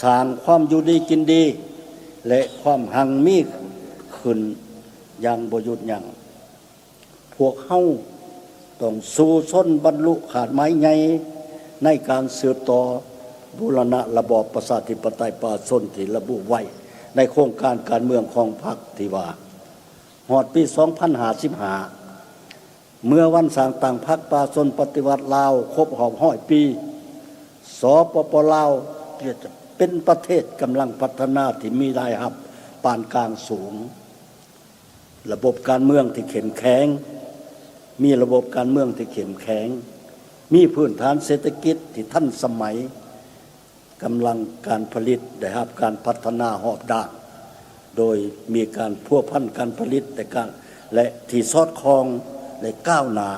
ສ້າງຄວາມຢູ່ດີກິນດີ ແລະ ຄວາມຮັ່ງມີຂຶ້ນຢ່າງບໍ່ຢຸດຢັ້ງ. ພວກເຮົາຕ້ອງສູ້ຊົນບັນລຸຄາດໝາຍໃຫຍ່ໃນການສືບຕໍ່ບູລະນະລະບອບປະຊາທິປະໄຕປະຊາຊົນທີ່ລະບຸໄວ້ໃນໂຄງການການເມືອງຂອງພັກທີ່ວ່າ ຮອດປີສອງພັນຫ້າສິບຫ້າ ເມື່ອວັນສ້າງຕັ້ງພັກປະຊາຊົນປະຕິວັດລາວຄົບຮອບຮ້ອຍປີ, ສປປ ລາວ ຈະເປັນປະເທດກຳລັງພັດທະນາທີ່ມີລາຍຮັບປານກາງສູງ, ລະບົບການເມືອງທີ່ເຂັ້ມແຂງ, ມີລະບົບການເມືອງທີ່ເຂັ້ມແຂງ, ມີພື້ນຖານເສດຖະກິດທີ່ທັນສະໄໝ, ກຳລັງການຜະລິດໄດ້ຮັບການພັດທະນາຮອບດ້ານ, ໂດຍມີການພົວພັນການຜະລິດ ແລະ ການ ແລະ ທີ່ສອດຄ່ອງ ແລະ ກ້າວໜ້າ.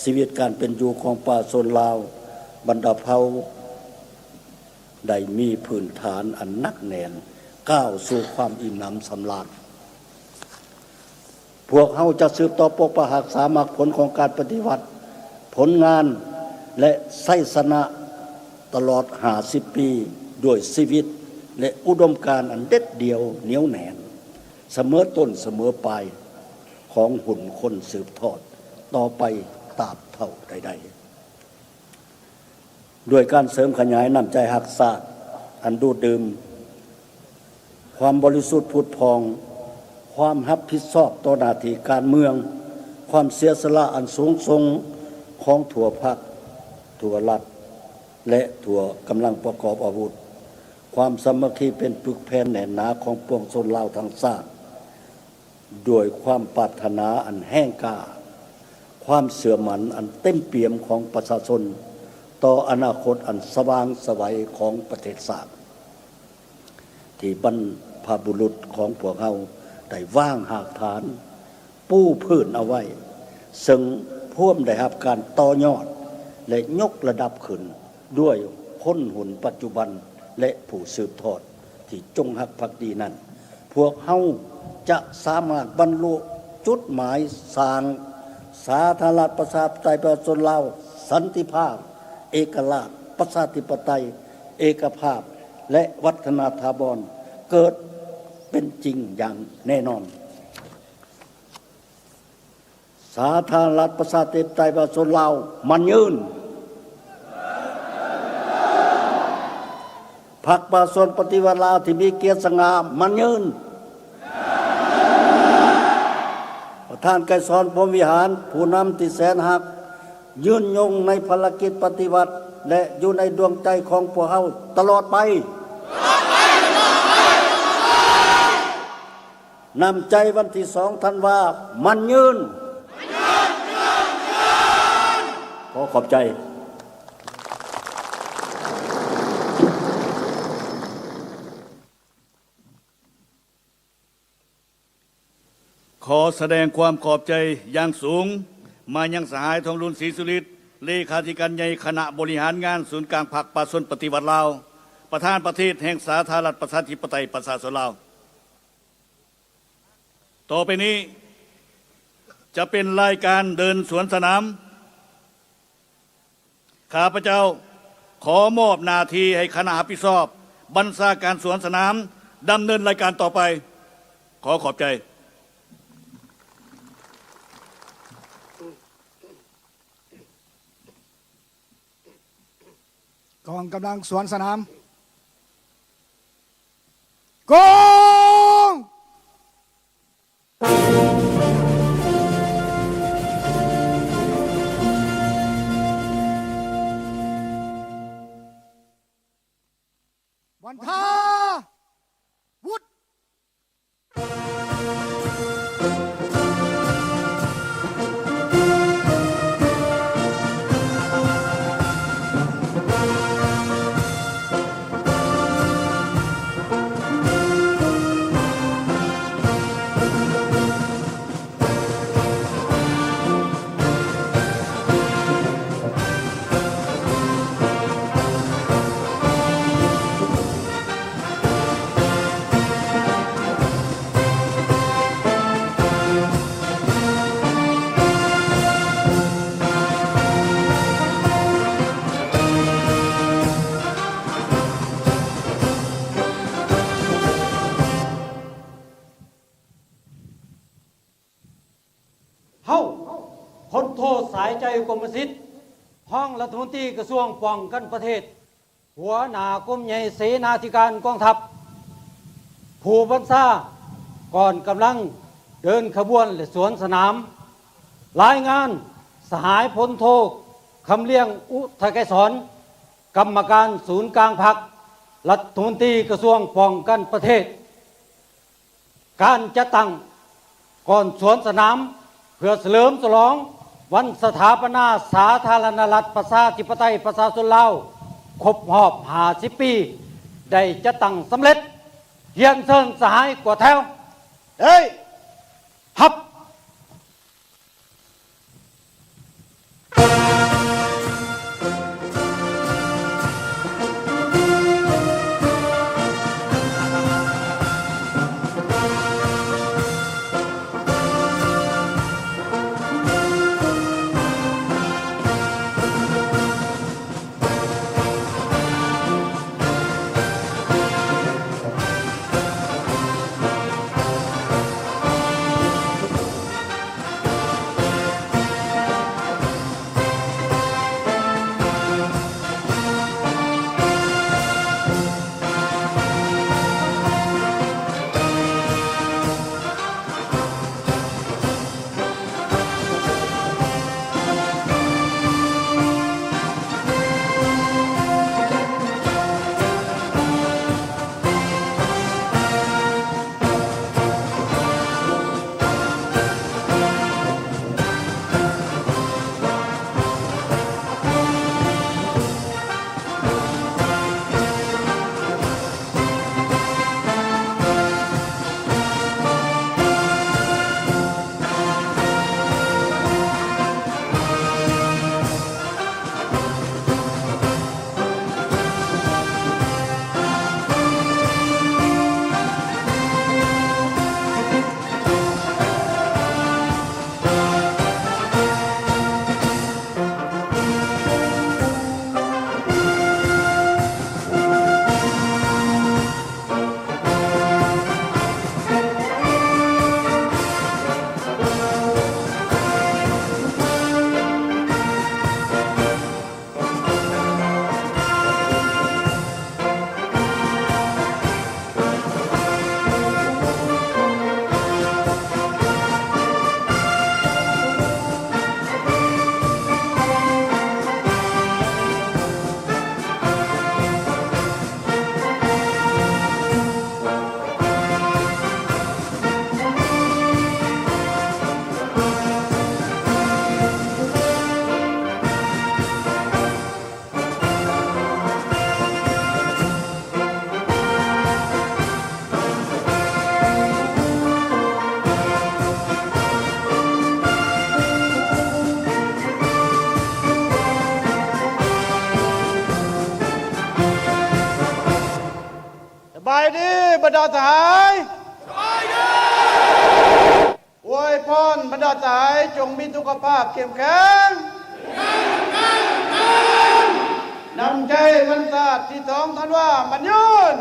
ຊີວິດການເປັນຢູ່ຂອງປະຊາຊົນລາວບັນດາເຜົ່າ ໄດ້ມີພື້ນຖານອັນໜັກແໜ້ນ ກ້າວສູ່ຄວາມອີ່ມໜຳສຳລານ. ພວກເຮົາຈະສືບຕໍ່ປົກປັກຮັກສາໝາກຜົນຂອງການປະຕິວັດ, ຜົນງານ ແລະ ໄຊຊະນະຕະຫຼອດຫ້າສິບປີ ດ້ວຍຊີວິດ ແລະ ອຸດົມການອັນເດັດດ່ຽວໜຽວແໜ້ນ, ສະເໝີຕົ້ນສະເໝີປາຍຂອງຮຸ່ນຄົນສືບທອດຕໍ່ໄປຕາບເທົ່າໃດໆ. ດ້ວຍການເສີມຂະຫຍາຍນ້ຳໃຈຮັກຊາດອັນດູດດື່ມ, ຄວາມບໍລິສຸດຜຸດຜ່ອງ, ຄວາມຮັບຜິດຊອບຕໍ່ໜ້າທີ່ການເມືອງ, ຄວາມເສຍສະຫຼະອັນສູງສົ່ງຂອງທົ່ວພັກ, ທົ່ວລັດ ແລະ ທົ່ວກຳລັງປະກອບອາວຸດ, ຄວາມສາມັກຄີເປັນປຶກແຜ່ນແໜ້ນໜາຂອງປວງຊົນລາວທັງຊາດ, ດ້ວຍຄວາມປາດຖະໜາອັນແຮງກ້າ, ຄວາມເຊື່ອໝັ້ນອັນເຕັມປ່ຽມຂອງປະຊາຊົນຕໍ່ອະນາຄົດອັນສະຫວ່າງໄສວຂອງປະເທດຊາດ ທີ່ບັນພະບຸລຸດຂອງພວກເຮົາໄດ້ວາງຮາກຖານປູພື້ນເອົາໄວ້, ເຊິ່ງພວມໄດ້ຮັບການຕໍ່ຍອດ ແລະ ຍົກລະດັບຂຶ້ນດ້ວຍຄົນຮຸ່ນປັດຈຸບັນ ແລະ ຜູ້ສືບທອດ. ທີ່ຈົງຮັກພັກດີນັ້ນ, ພວກເຮົາຈະສາມາດບັນລຸຈຸດໝາຍສ້າງສາທາລະນະລັດ ປະຊາທິປະໄຕ ປະຊາຊົນລາວ ສັນຕິພາບ, ເອກະລາດ, ປະຊາທິປະໄຕ, ເອກະພາບ ແລະ ວັດທະນະຖາວອນ ເກີດເປັນຈິງຢ່າງແນ່ນອນ. ສາທາລະນະລັດ ປະຊາທິປະໄຕ ປະຊາຊົນລາວ ໝັ້ນຍືນ. ພັກປະຊາຊົນປະຕິວັດລາວທີ່ມີກຽດສະຫງ່າ ໝັ້ນຍືນ. ປະທານໄກສອນ ພົມວິຫານ ຜູ້ນຳທີ່ແສນຮັກ ຍືນຍົງໃນພາລະກິດປະຕິວັດ ແລະ ຢູ່ໃນດວງໃຈຂອງພວກເຮົາຕະຫຼອດໄປ. ນ້ຳໃຈວັນທີສອງທັນວາ ໝັ້ນຍືນ. ຂໍຂອບໃຈ. ຂໍສະແດງຄວາມຂອບໃຈຢ່າງສູງມາຍັງສະຫາຍ ທອງລຸນ ສີສຸລິດ ເລຂາທິການໃຫຍ່ຄະນະບໍລິຫານງານສູນກາງພັກປະຊາຊົນປະຕິວັດລາວ, ປະທານປະເທດແຫ່ງສາທາລະນະລັດ ປະຊາທິປະໄຕ ປະຊາຊົນລາວ. ຕໍ່ໄປນີ້ຈະເປັນລາຍການເດີນສວນສະໜາມ. ຂ້າພະເຈົ້າຂໍມອບໜ້າທີ່ໃຫ້ຄະນະຮັບຜິດຊອບບັນຊາການສວນສະໜາມດຳເນີນລາຍການຕໍ່ໄປ. ຂໍຂອບໃຈ. ກອງກຳລັງສວນສະໜາມ ກອງ ບັນທາວຸດ.ເຮົາ ພົນໂທ ສາຍໃຈ ກົມມະສິດ ຮອງລັດຖະມົນຕີກະຊວງປ້ອງກັນປະເທດ, ຫົວໜ້າກົມໃຫຍ່ເສນາທິການກອງທັບ, ຜູ້ບັນຊາກອນກຳລັງເດີນຂະບວນ ແລະ ສວນສະໜາມ. ລາຍງານ ສະຫາຍພົນໂທ ຄຳລຽງ ອຸທະໄກສອນ, ກຳມະການສູນກາງພັກ, ລັດຖະມົນຕີກະຊວງປ້ອງກັນປະເທດ. ການຈັດຕັ້ງກອງສວນສະໜາມ ເພື່ອສະເຫຼີມສະຫຼອງວັນສະຖາປະນາສາທາລະນະລັດ ປະຊາທິປະໄຕ ປະຊາຊົນລາວ ຄົບຮອບຫ້າສິບປີ ໄດ້ຈັດຕັ້ງສຳເລັດ. ຮຽນເຊີນສະຫາຍກວດແຖວ. ເອີຍ ຮັບ. ບາຍດີບັນດາສະຫາຍ. ສະບາຍດີ. ອວຍພອນບັນດາສະຫາຍ ຈົ່ງມີສຸຂະພາບເຂັ້ມແຂງ. ນ້ຳໃຈວັນຊາດທີສອງທັນວາ ໝັ້ນຍືນ.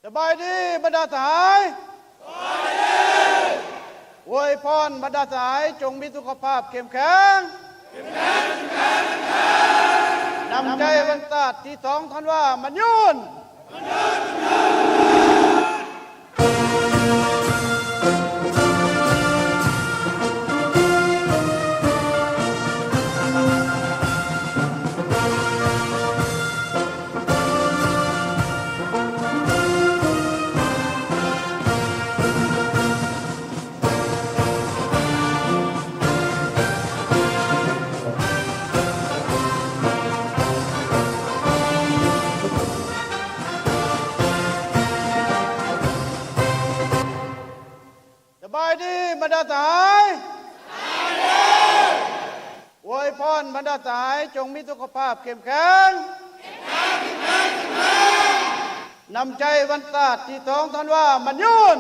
ສະບາຍດີບັນດາສະຫາຍ. ອວຍພອນບັນດາສະຫາຍ ຈົ່ງມີສຸຂະພາບເຂັ້ມແຂງ. ນ້ຳໃຈວັນຊາດທີສອງທັນວາ ໝັ້ນຍືນ. ສະບາຍດີບັນດາສະຫາຍ. ອວຍພອນບັນດາສະຫາຍ ຈົ່ງມີສຸຂະພາບເຂັ້ມແຂງ. ນ້ຳໃຈວັນຊາດທີສອງທັນວາ ໝັ້ນຍືນ.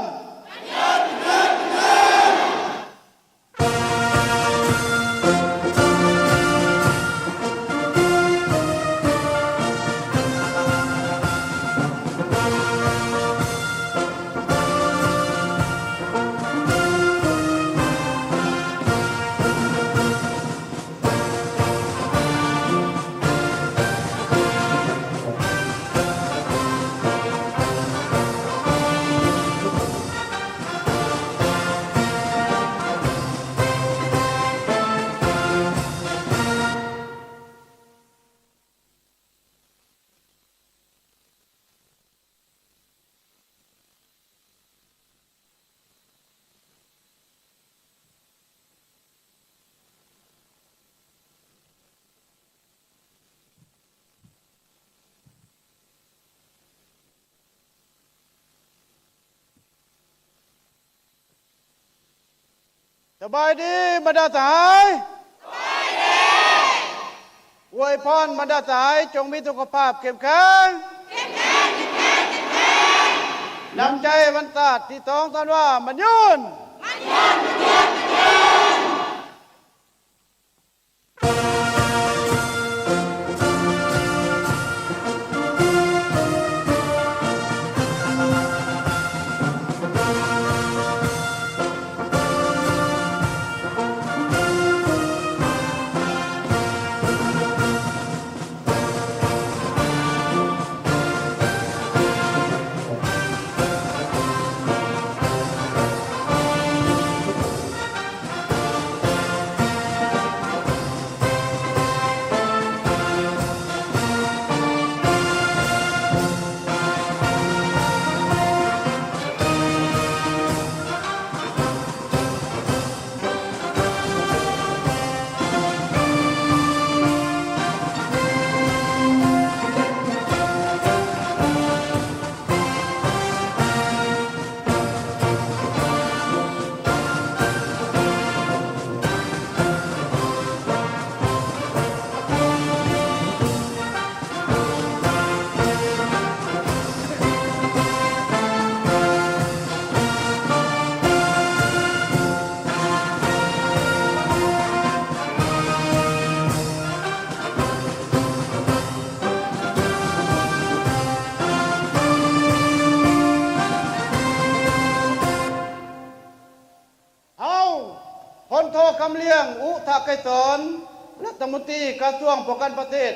ສະບາຍດີບັນດາສະຫາຍ. ສະບາຍດີ. ອວຍພອນບັນດາສະຫາຍ ຈົ່ງມີສຸຂະພາບເຂັ້ມແຂງ. ເຂັ້ມແຂງ, ເຂັ້ມແຂງ, ເຂັ້ມແຂງ. ນ້ຳໃຈວັນຊາດທີສອງທັນວາ ໝັ້ນຍືນ. ໝັ້ນຍືນ, ໝັ້ນຍືນ, ໝັ້ນຍືນ. ສະ ທະໄກສອນ ລັດຖະມົນຕີກະຊວງປ້ອງກັນປະເທດ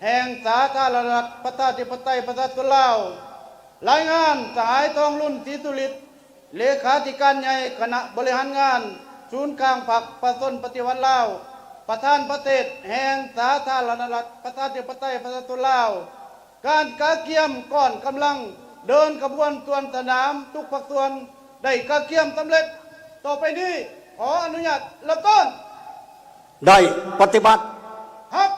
ແຫ່ງສາທາລະນະລັດ ປະຊາທິປະໄຕ ປະຊາຊົນລາວ. ລາຍງານ ສະຫາຍ ທອງລຸນ ສີສຸລິດ ເລຂາທິການໃຫຍ່ຄະນະບໍລິຫານງານສູນກາງພັກປະຊາຊົນປະຕິວັດລາວ, ປະທານປະເທດແຫ່ງສາທາລະນະລັດ ປະຊາທິປະໄຕ ປະຊາຊົນລາວ. ການກະກຽມກ້ອນກຳລັງເດີນຂະບວນສວນສະໜາມທຸກພາກສ່ວນໄດ້ກະກຽມສຳເລັດ. ຕໍ່ໄປນີ້ ຂໍອະນຸຍາດເລີ່ມຕົ້ນ. ໄດ້ປະຕິບັດ. ຮັບ.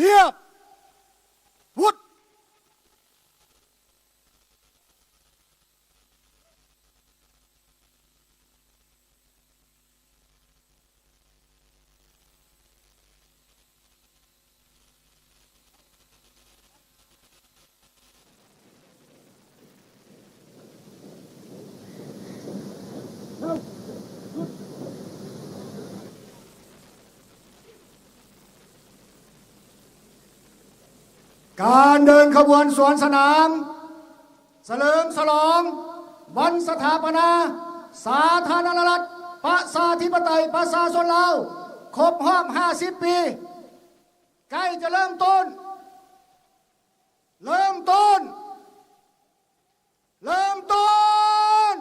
ລຽບ ວຸດ. ການເດີນຂະບວນສວນສະໜາມ ສະເຫຼີມສະຫຼອງວັນສະຖາປະນາສາທາລະນະລັດ ປະຊາທິປະໄຕ ປະຊາຊົນລາວ ຄົບຮອບຫ້າສິບປີ ໃກ້ຈະເລີ່ມຕົ້ນ. ເລີ່ມຕົ້ນ. ເລີ່ມຕົ້ນ.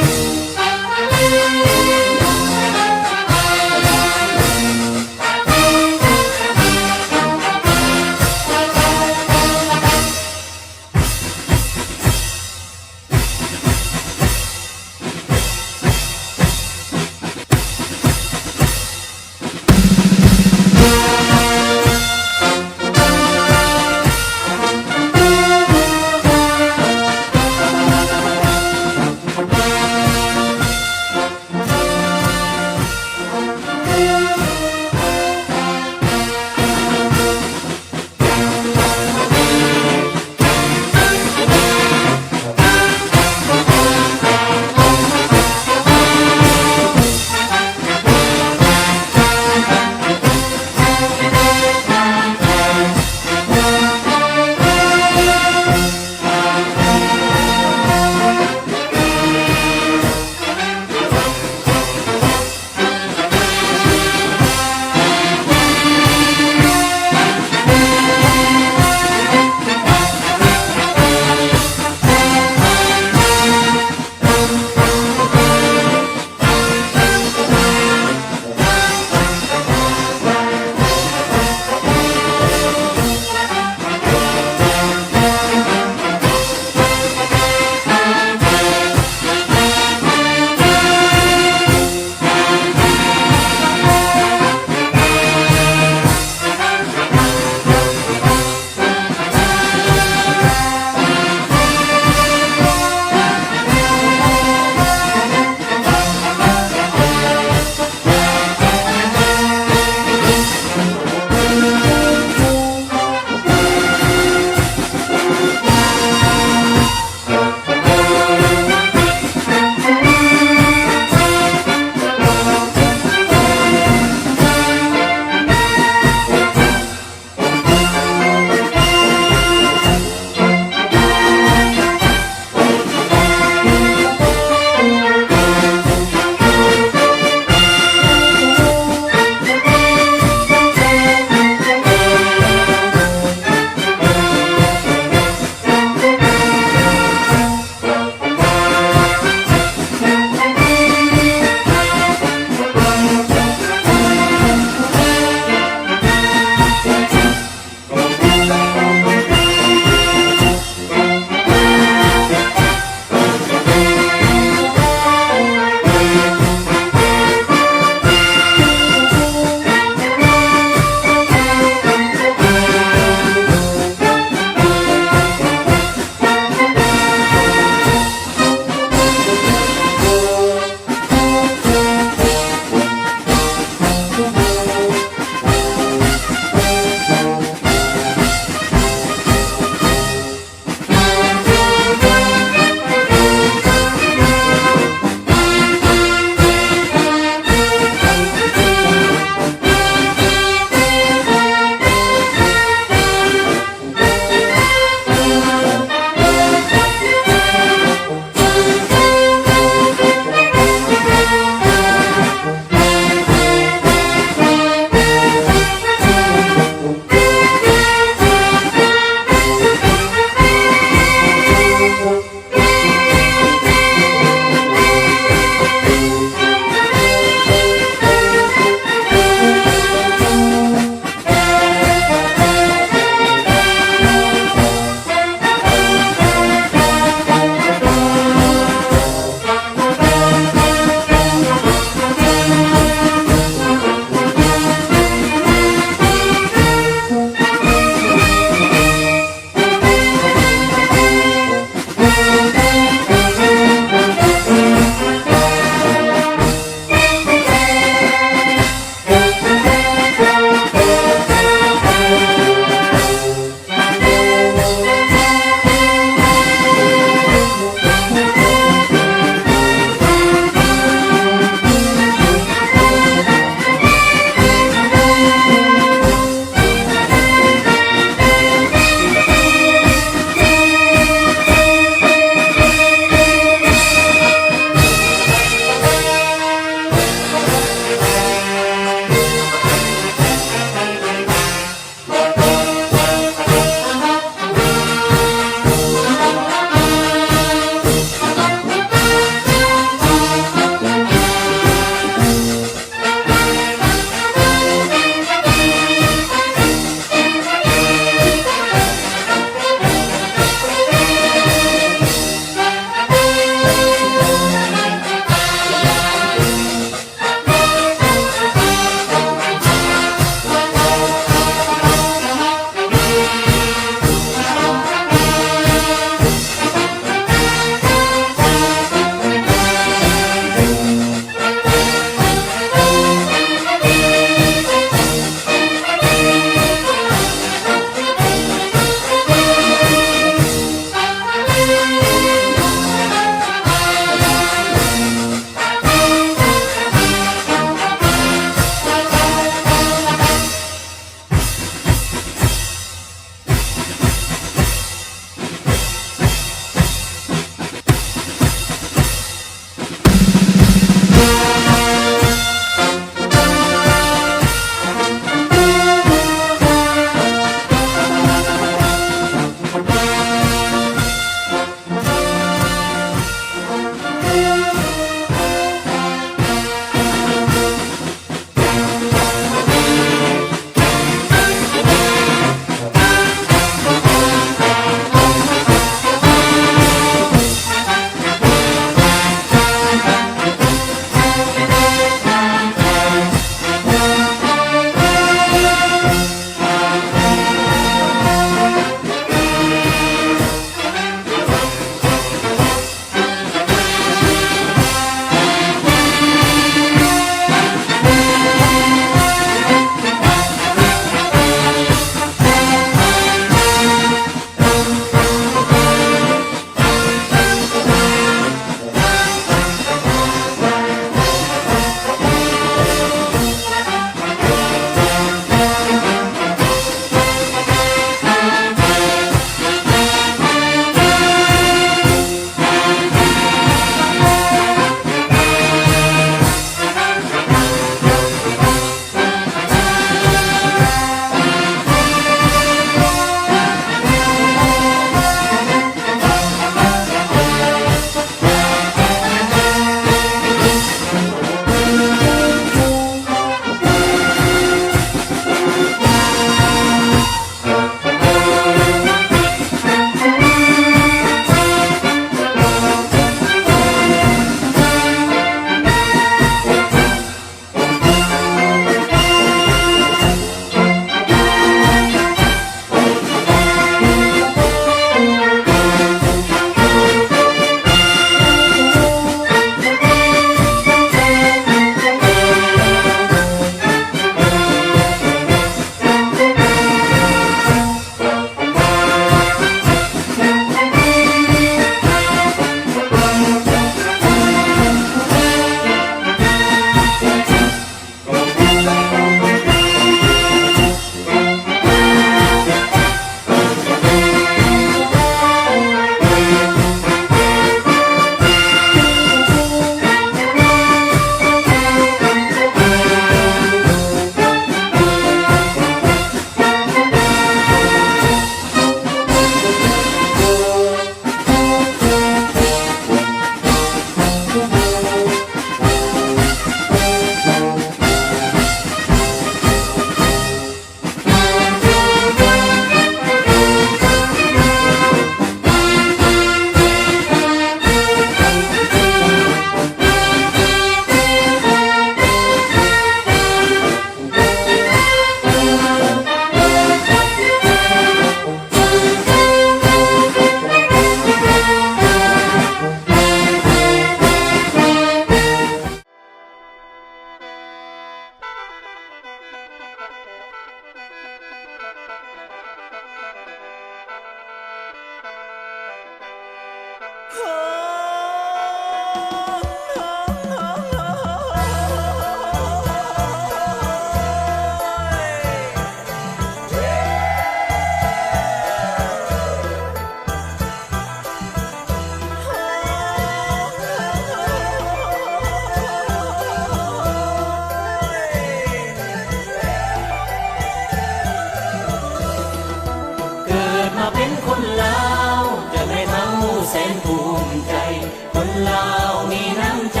ລາວມີນ້ຳໃຈ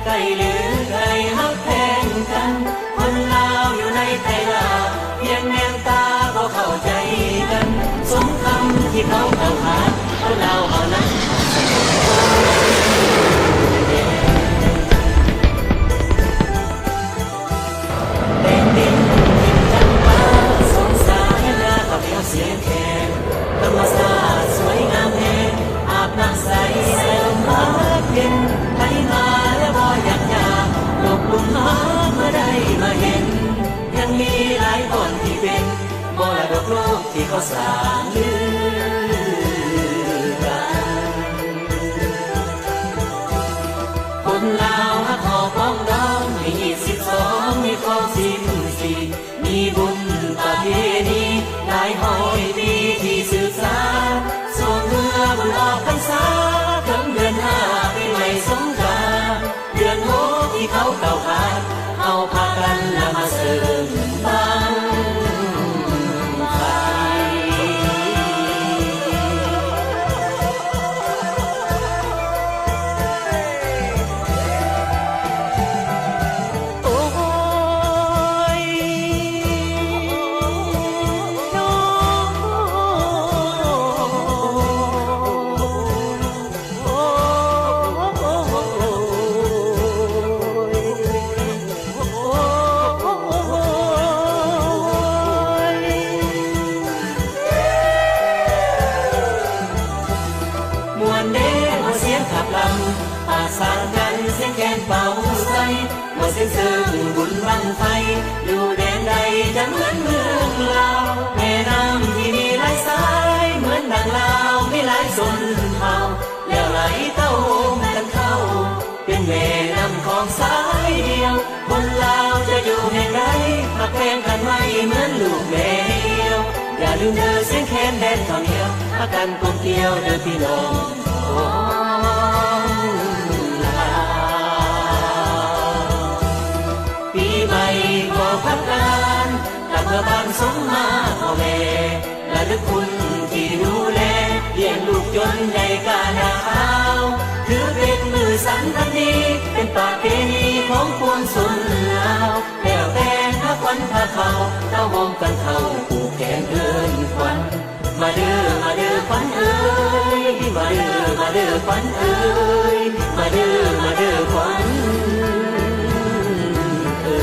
ໃກ້ຫຼືໄກຮັກແພງກັນ ຄົນລາວຢູ່ໃນໄຕລາວ ພຽງແນມຕາກໍເຂົ້າໃຈກັນ ສົມຄຳທີ່ເຂົາກ່າວຂານ ຄົນລາວເຮົານັ້ນ ແດນດິນຖິ່ນຈຳປາ ສົງສາຍາກັບແນວສຽງແຄນ ທຳມະຊາດສວຍງາມແຮງ ອາບນ້ຳໃສ ສາຍລົມພັດເຢັນ ໃຜມາແລ້ວບໍ່ຢາກຈາກ ຕົກຫຼຸມຮັກເມື່ອໄດ້ມາເຫັນ ຍັງມີຫຼາຍບ່ອນທີ່ເປັນ ມໍລະດົກໂລກທີ່ເຂົາສ້າງລືກັນ. ຄົນລາວຮັກຫໍ້ປອງດອງ ມີຮີດສິບສອງ ມີຄອງສິບສີ່ ມີບຸນປະເພນີຫຼາຍຮ້ອຍປີທີ່ສືບສານ ຊ່ວງເຮືອບຸນອອກພັນສາ ເຖິງເດືອນຫ້າປີໃໝ່ສົງການ ເດືອນຫົກທີ່ເຂົາກ່າວຂານ ເຮົາພາກັນນຳມາເສີມບັ້ງໄຟ. ໂອ້ຍ ໂອ້ຍ ໂອ້ຍ ໂອ້ຍ ໂອ້ຍ ມ່ວນເດ້ ເວົ້າສຽງຂັບລຳ ປະສານກັນ ສຽງແຄນເປົ່າໃສ່ ເມື່ອເສັນເສີງບຸນບັ້ງໄຟ ຢູ່ແດນໃດຈະເໝືອນເມືອງລາວ ແມ່ນ້ຳທີ່ມີຫຼາຍສາຍ ເໝືອນດັ່ງລາວມີຫຼາຍຊົນເຜົ່າ ແລ້ວໄຫຼເຕົ້າໂຮມກັນເຂົ້າ ເປັນແມ່ນ້ຳຂອງສາຍດຽວ ຄົນລາວຈະຢູ່ແຫ່ງໃດ ຮັກແພງກັນໄວ້ເໝືອນລູກແມ່ດຽວ ຢ່າລືມເດີສຽງແຄນແດນເຂົ້າໜຽວ ພາກັນກົມກຽວເດີພີ່ນ້ອງ ຂອງລາວ ປີໃໝ່ກໍພັກການ ກັບເມືອບ້ານສົມມາພໍ່ແມ່ ລະລຶກຄຸນທີ່ດູແລ ລ້ຽງລູກຈົນໃຫຍ່ກ້າໜາວ ຖືເປັນມື້ສັນພັນດີ ເປັນປະເພນີຂອງປວງຊົນລາວ ແລ້ວແຕ່ນພາຂວັນພາເຂົ້າ ເຕົ້າໂຮມກັນເຂົ້າ ຜູກແຂນເອີ້ນຂວັນ ມາເດີ ມາເດີຂວັນເອີຍ ມາເດີ ມາເດີຂວັນເອີຍ ມາເດີ ມາເດີຂວັນເອີຍ.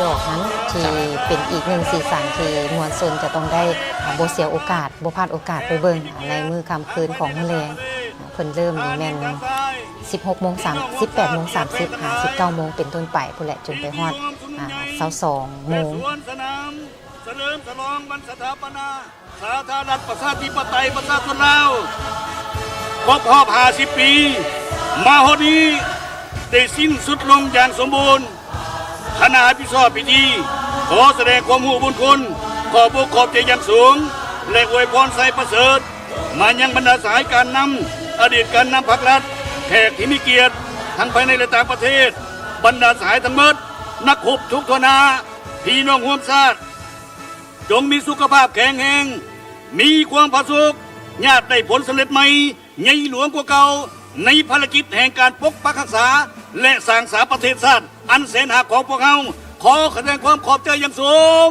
ດອກຫັ້ນ ທີ່ເປັນອີກໜຶ່ງສີສັນທີ່ມວນຊົນຈະຕ້ອງໄດ້ ອ່າ ບໍ່ເສຍໂອກາດ ບໍ່ພາດໂອກາດໄປເບິ່ງ ອ່າ ໃນມື້ຄ່ຳຄືນຂອງມື້ແລງ. ອ່າ ເພິ່ນເລີ່ມນີ້ແມ່ນ ສິບຫົກໂມງສາມ ສິບແປດໂມງສາມສິບ ຫາ ສິບເກົ້າໂມງເປັນຕົ້ນໄປພຸ້ນແຫຼະ ຈົນໄປຮອດ ອ່າ ຊາວສອງໂມງ. ສວນສະໜາມ ສະເຫຼີມສະຫຼອງວັນສະຖາປະນາ ສາທາລະນະລັດ ປະຊາທິປະໄຕ ປະຊາຊົນລາວ ຄົບຮອບຫ້າສິບປີ ມາຮອດນີ້ ໄດ້ສິ້ນສຸດລົງຢ່າງສົມບູນ. ຄະນະຮັບຜິດຊອບພິທີ ຂໍສະແດງຄວາມຮູ້ບຸນຄຸນ ຂອບອົກຂອບໃຈຢ່າງສູງ ແລະ ອວຍພອນໄຊປະເສີດ ມາຍັງບັນດາສະຫາຍການນຳ, ອະດີດການນຳພັກລັດ, ແຂກທີ່ມີກຽດ ທັງພາຍໃນ ແລະ ຕ່າງປະເທດ, ບັນດາສະຫາຍທັງໝົດ, ນັກຮົບທຸກທົ່ວໜ້າ, ພີ່ນ້ອງຮ່ວມຊາດ, ຈົ່ງມີສຸຂະພາບແຂງແຮງ, ມີຄວາມຜາສຸກ, ຍາດໄດ້ຜົນສຳເລັດໃໝ່ ໃຫຍ່ຫຼວງກວ່າເກົ່າ ໃນພາລະກິດແຫ່ງການປົກປັກຮັກສາ ແລະ ສ້າງສາປະເທດຊາດອັນແສນຮັກຂອງພວກເຮົາ. ຂໍສະແດງຄວາມຂອບໃຈຢ່າງສູງ.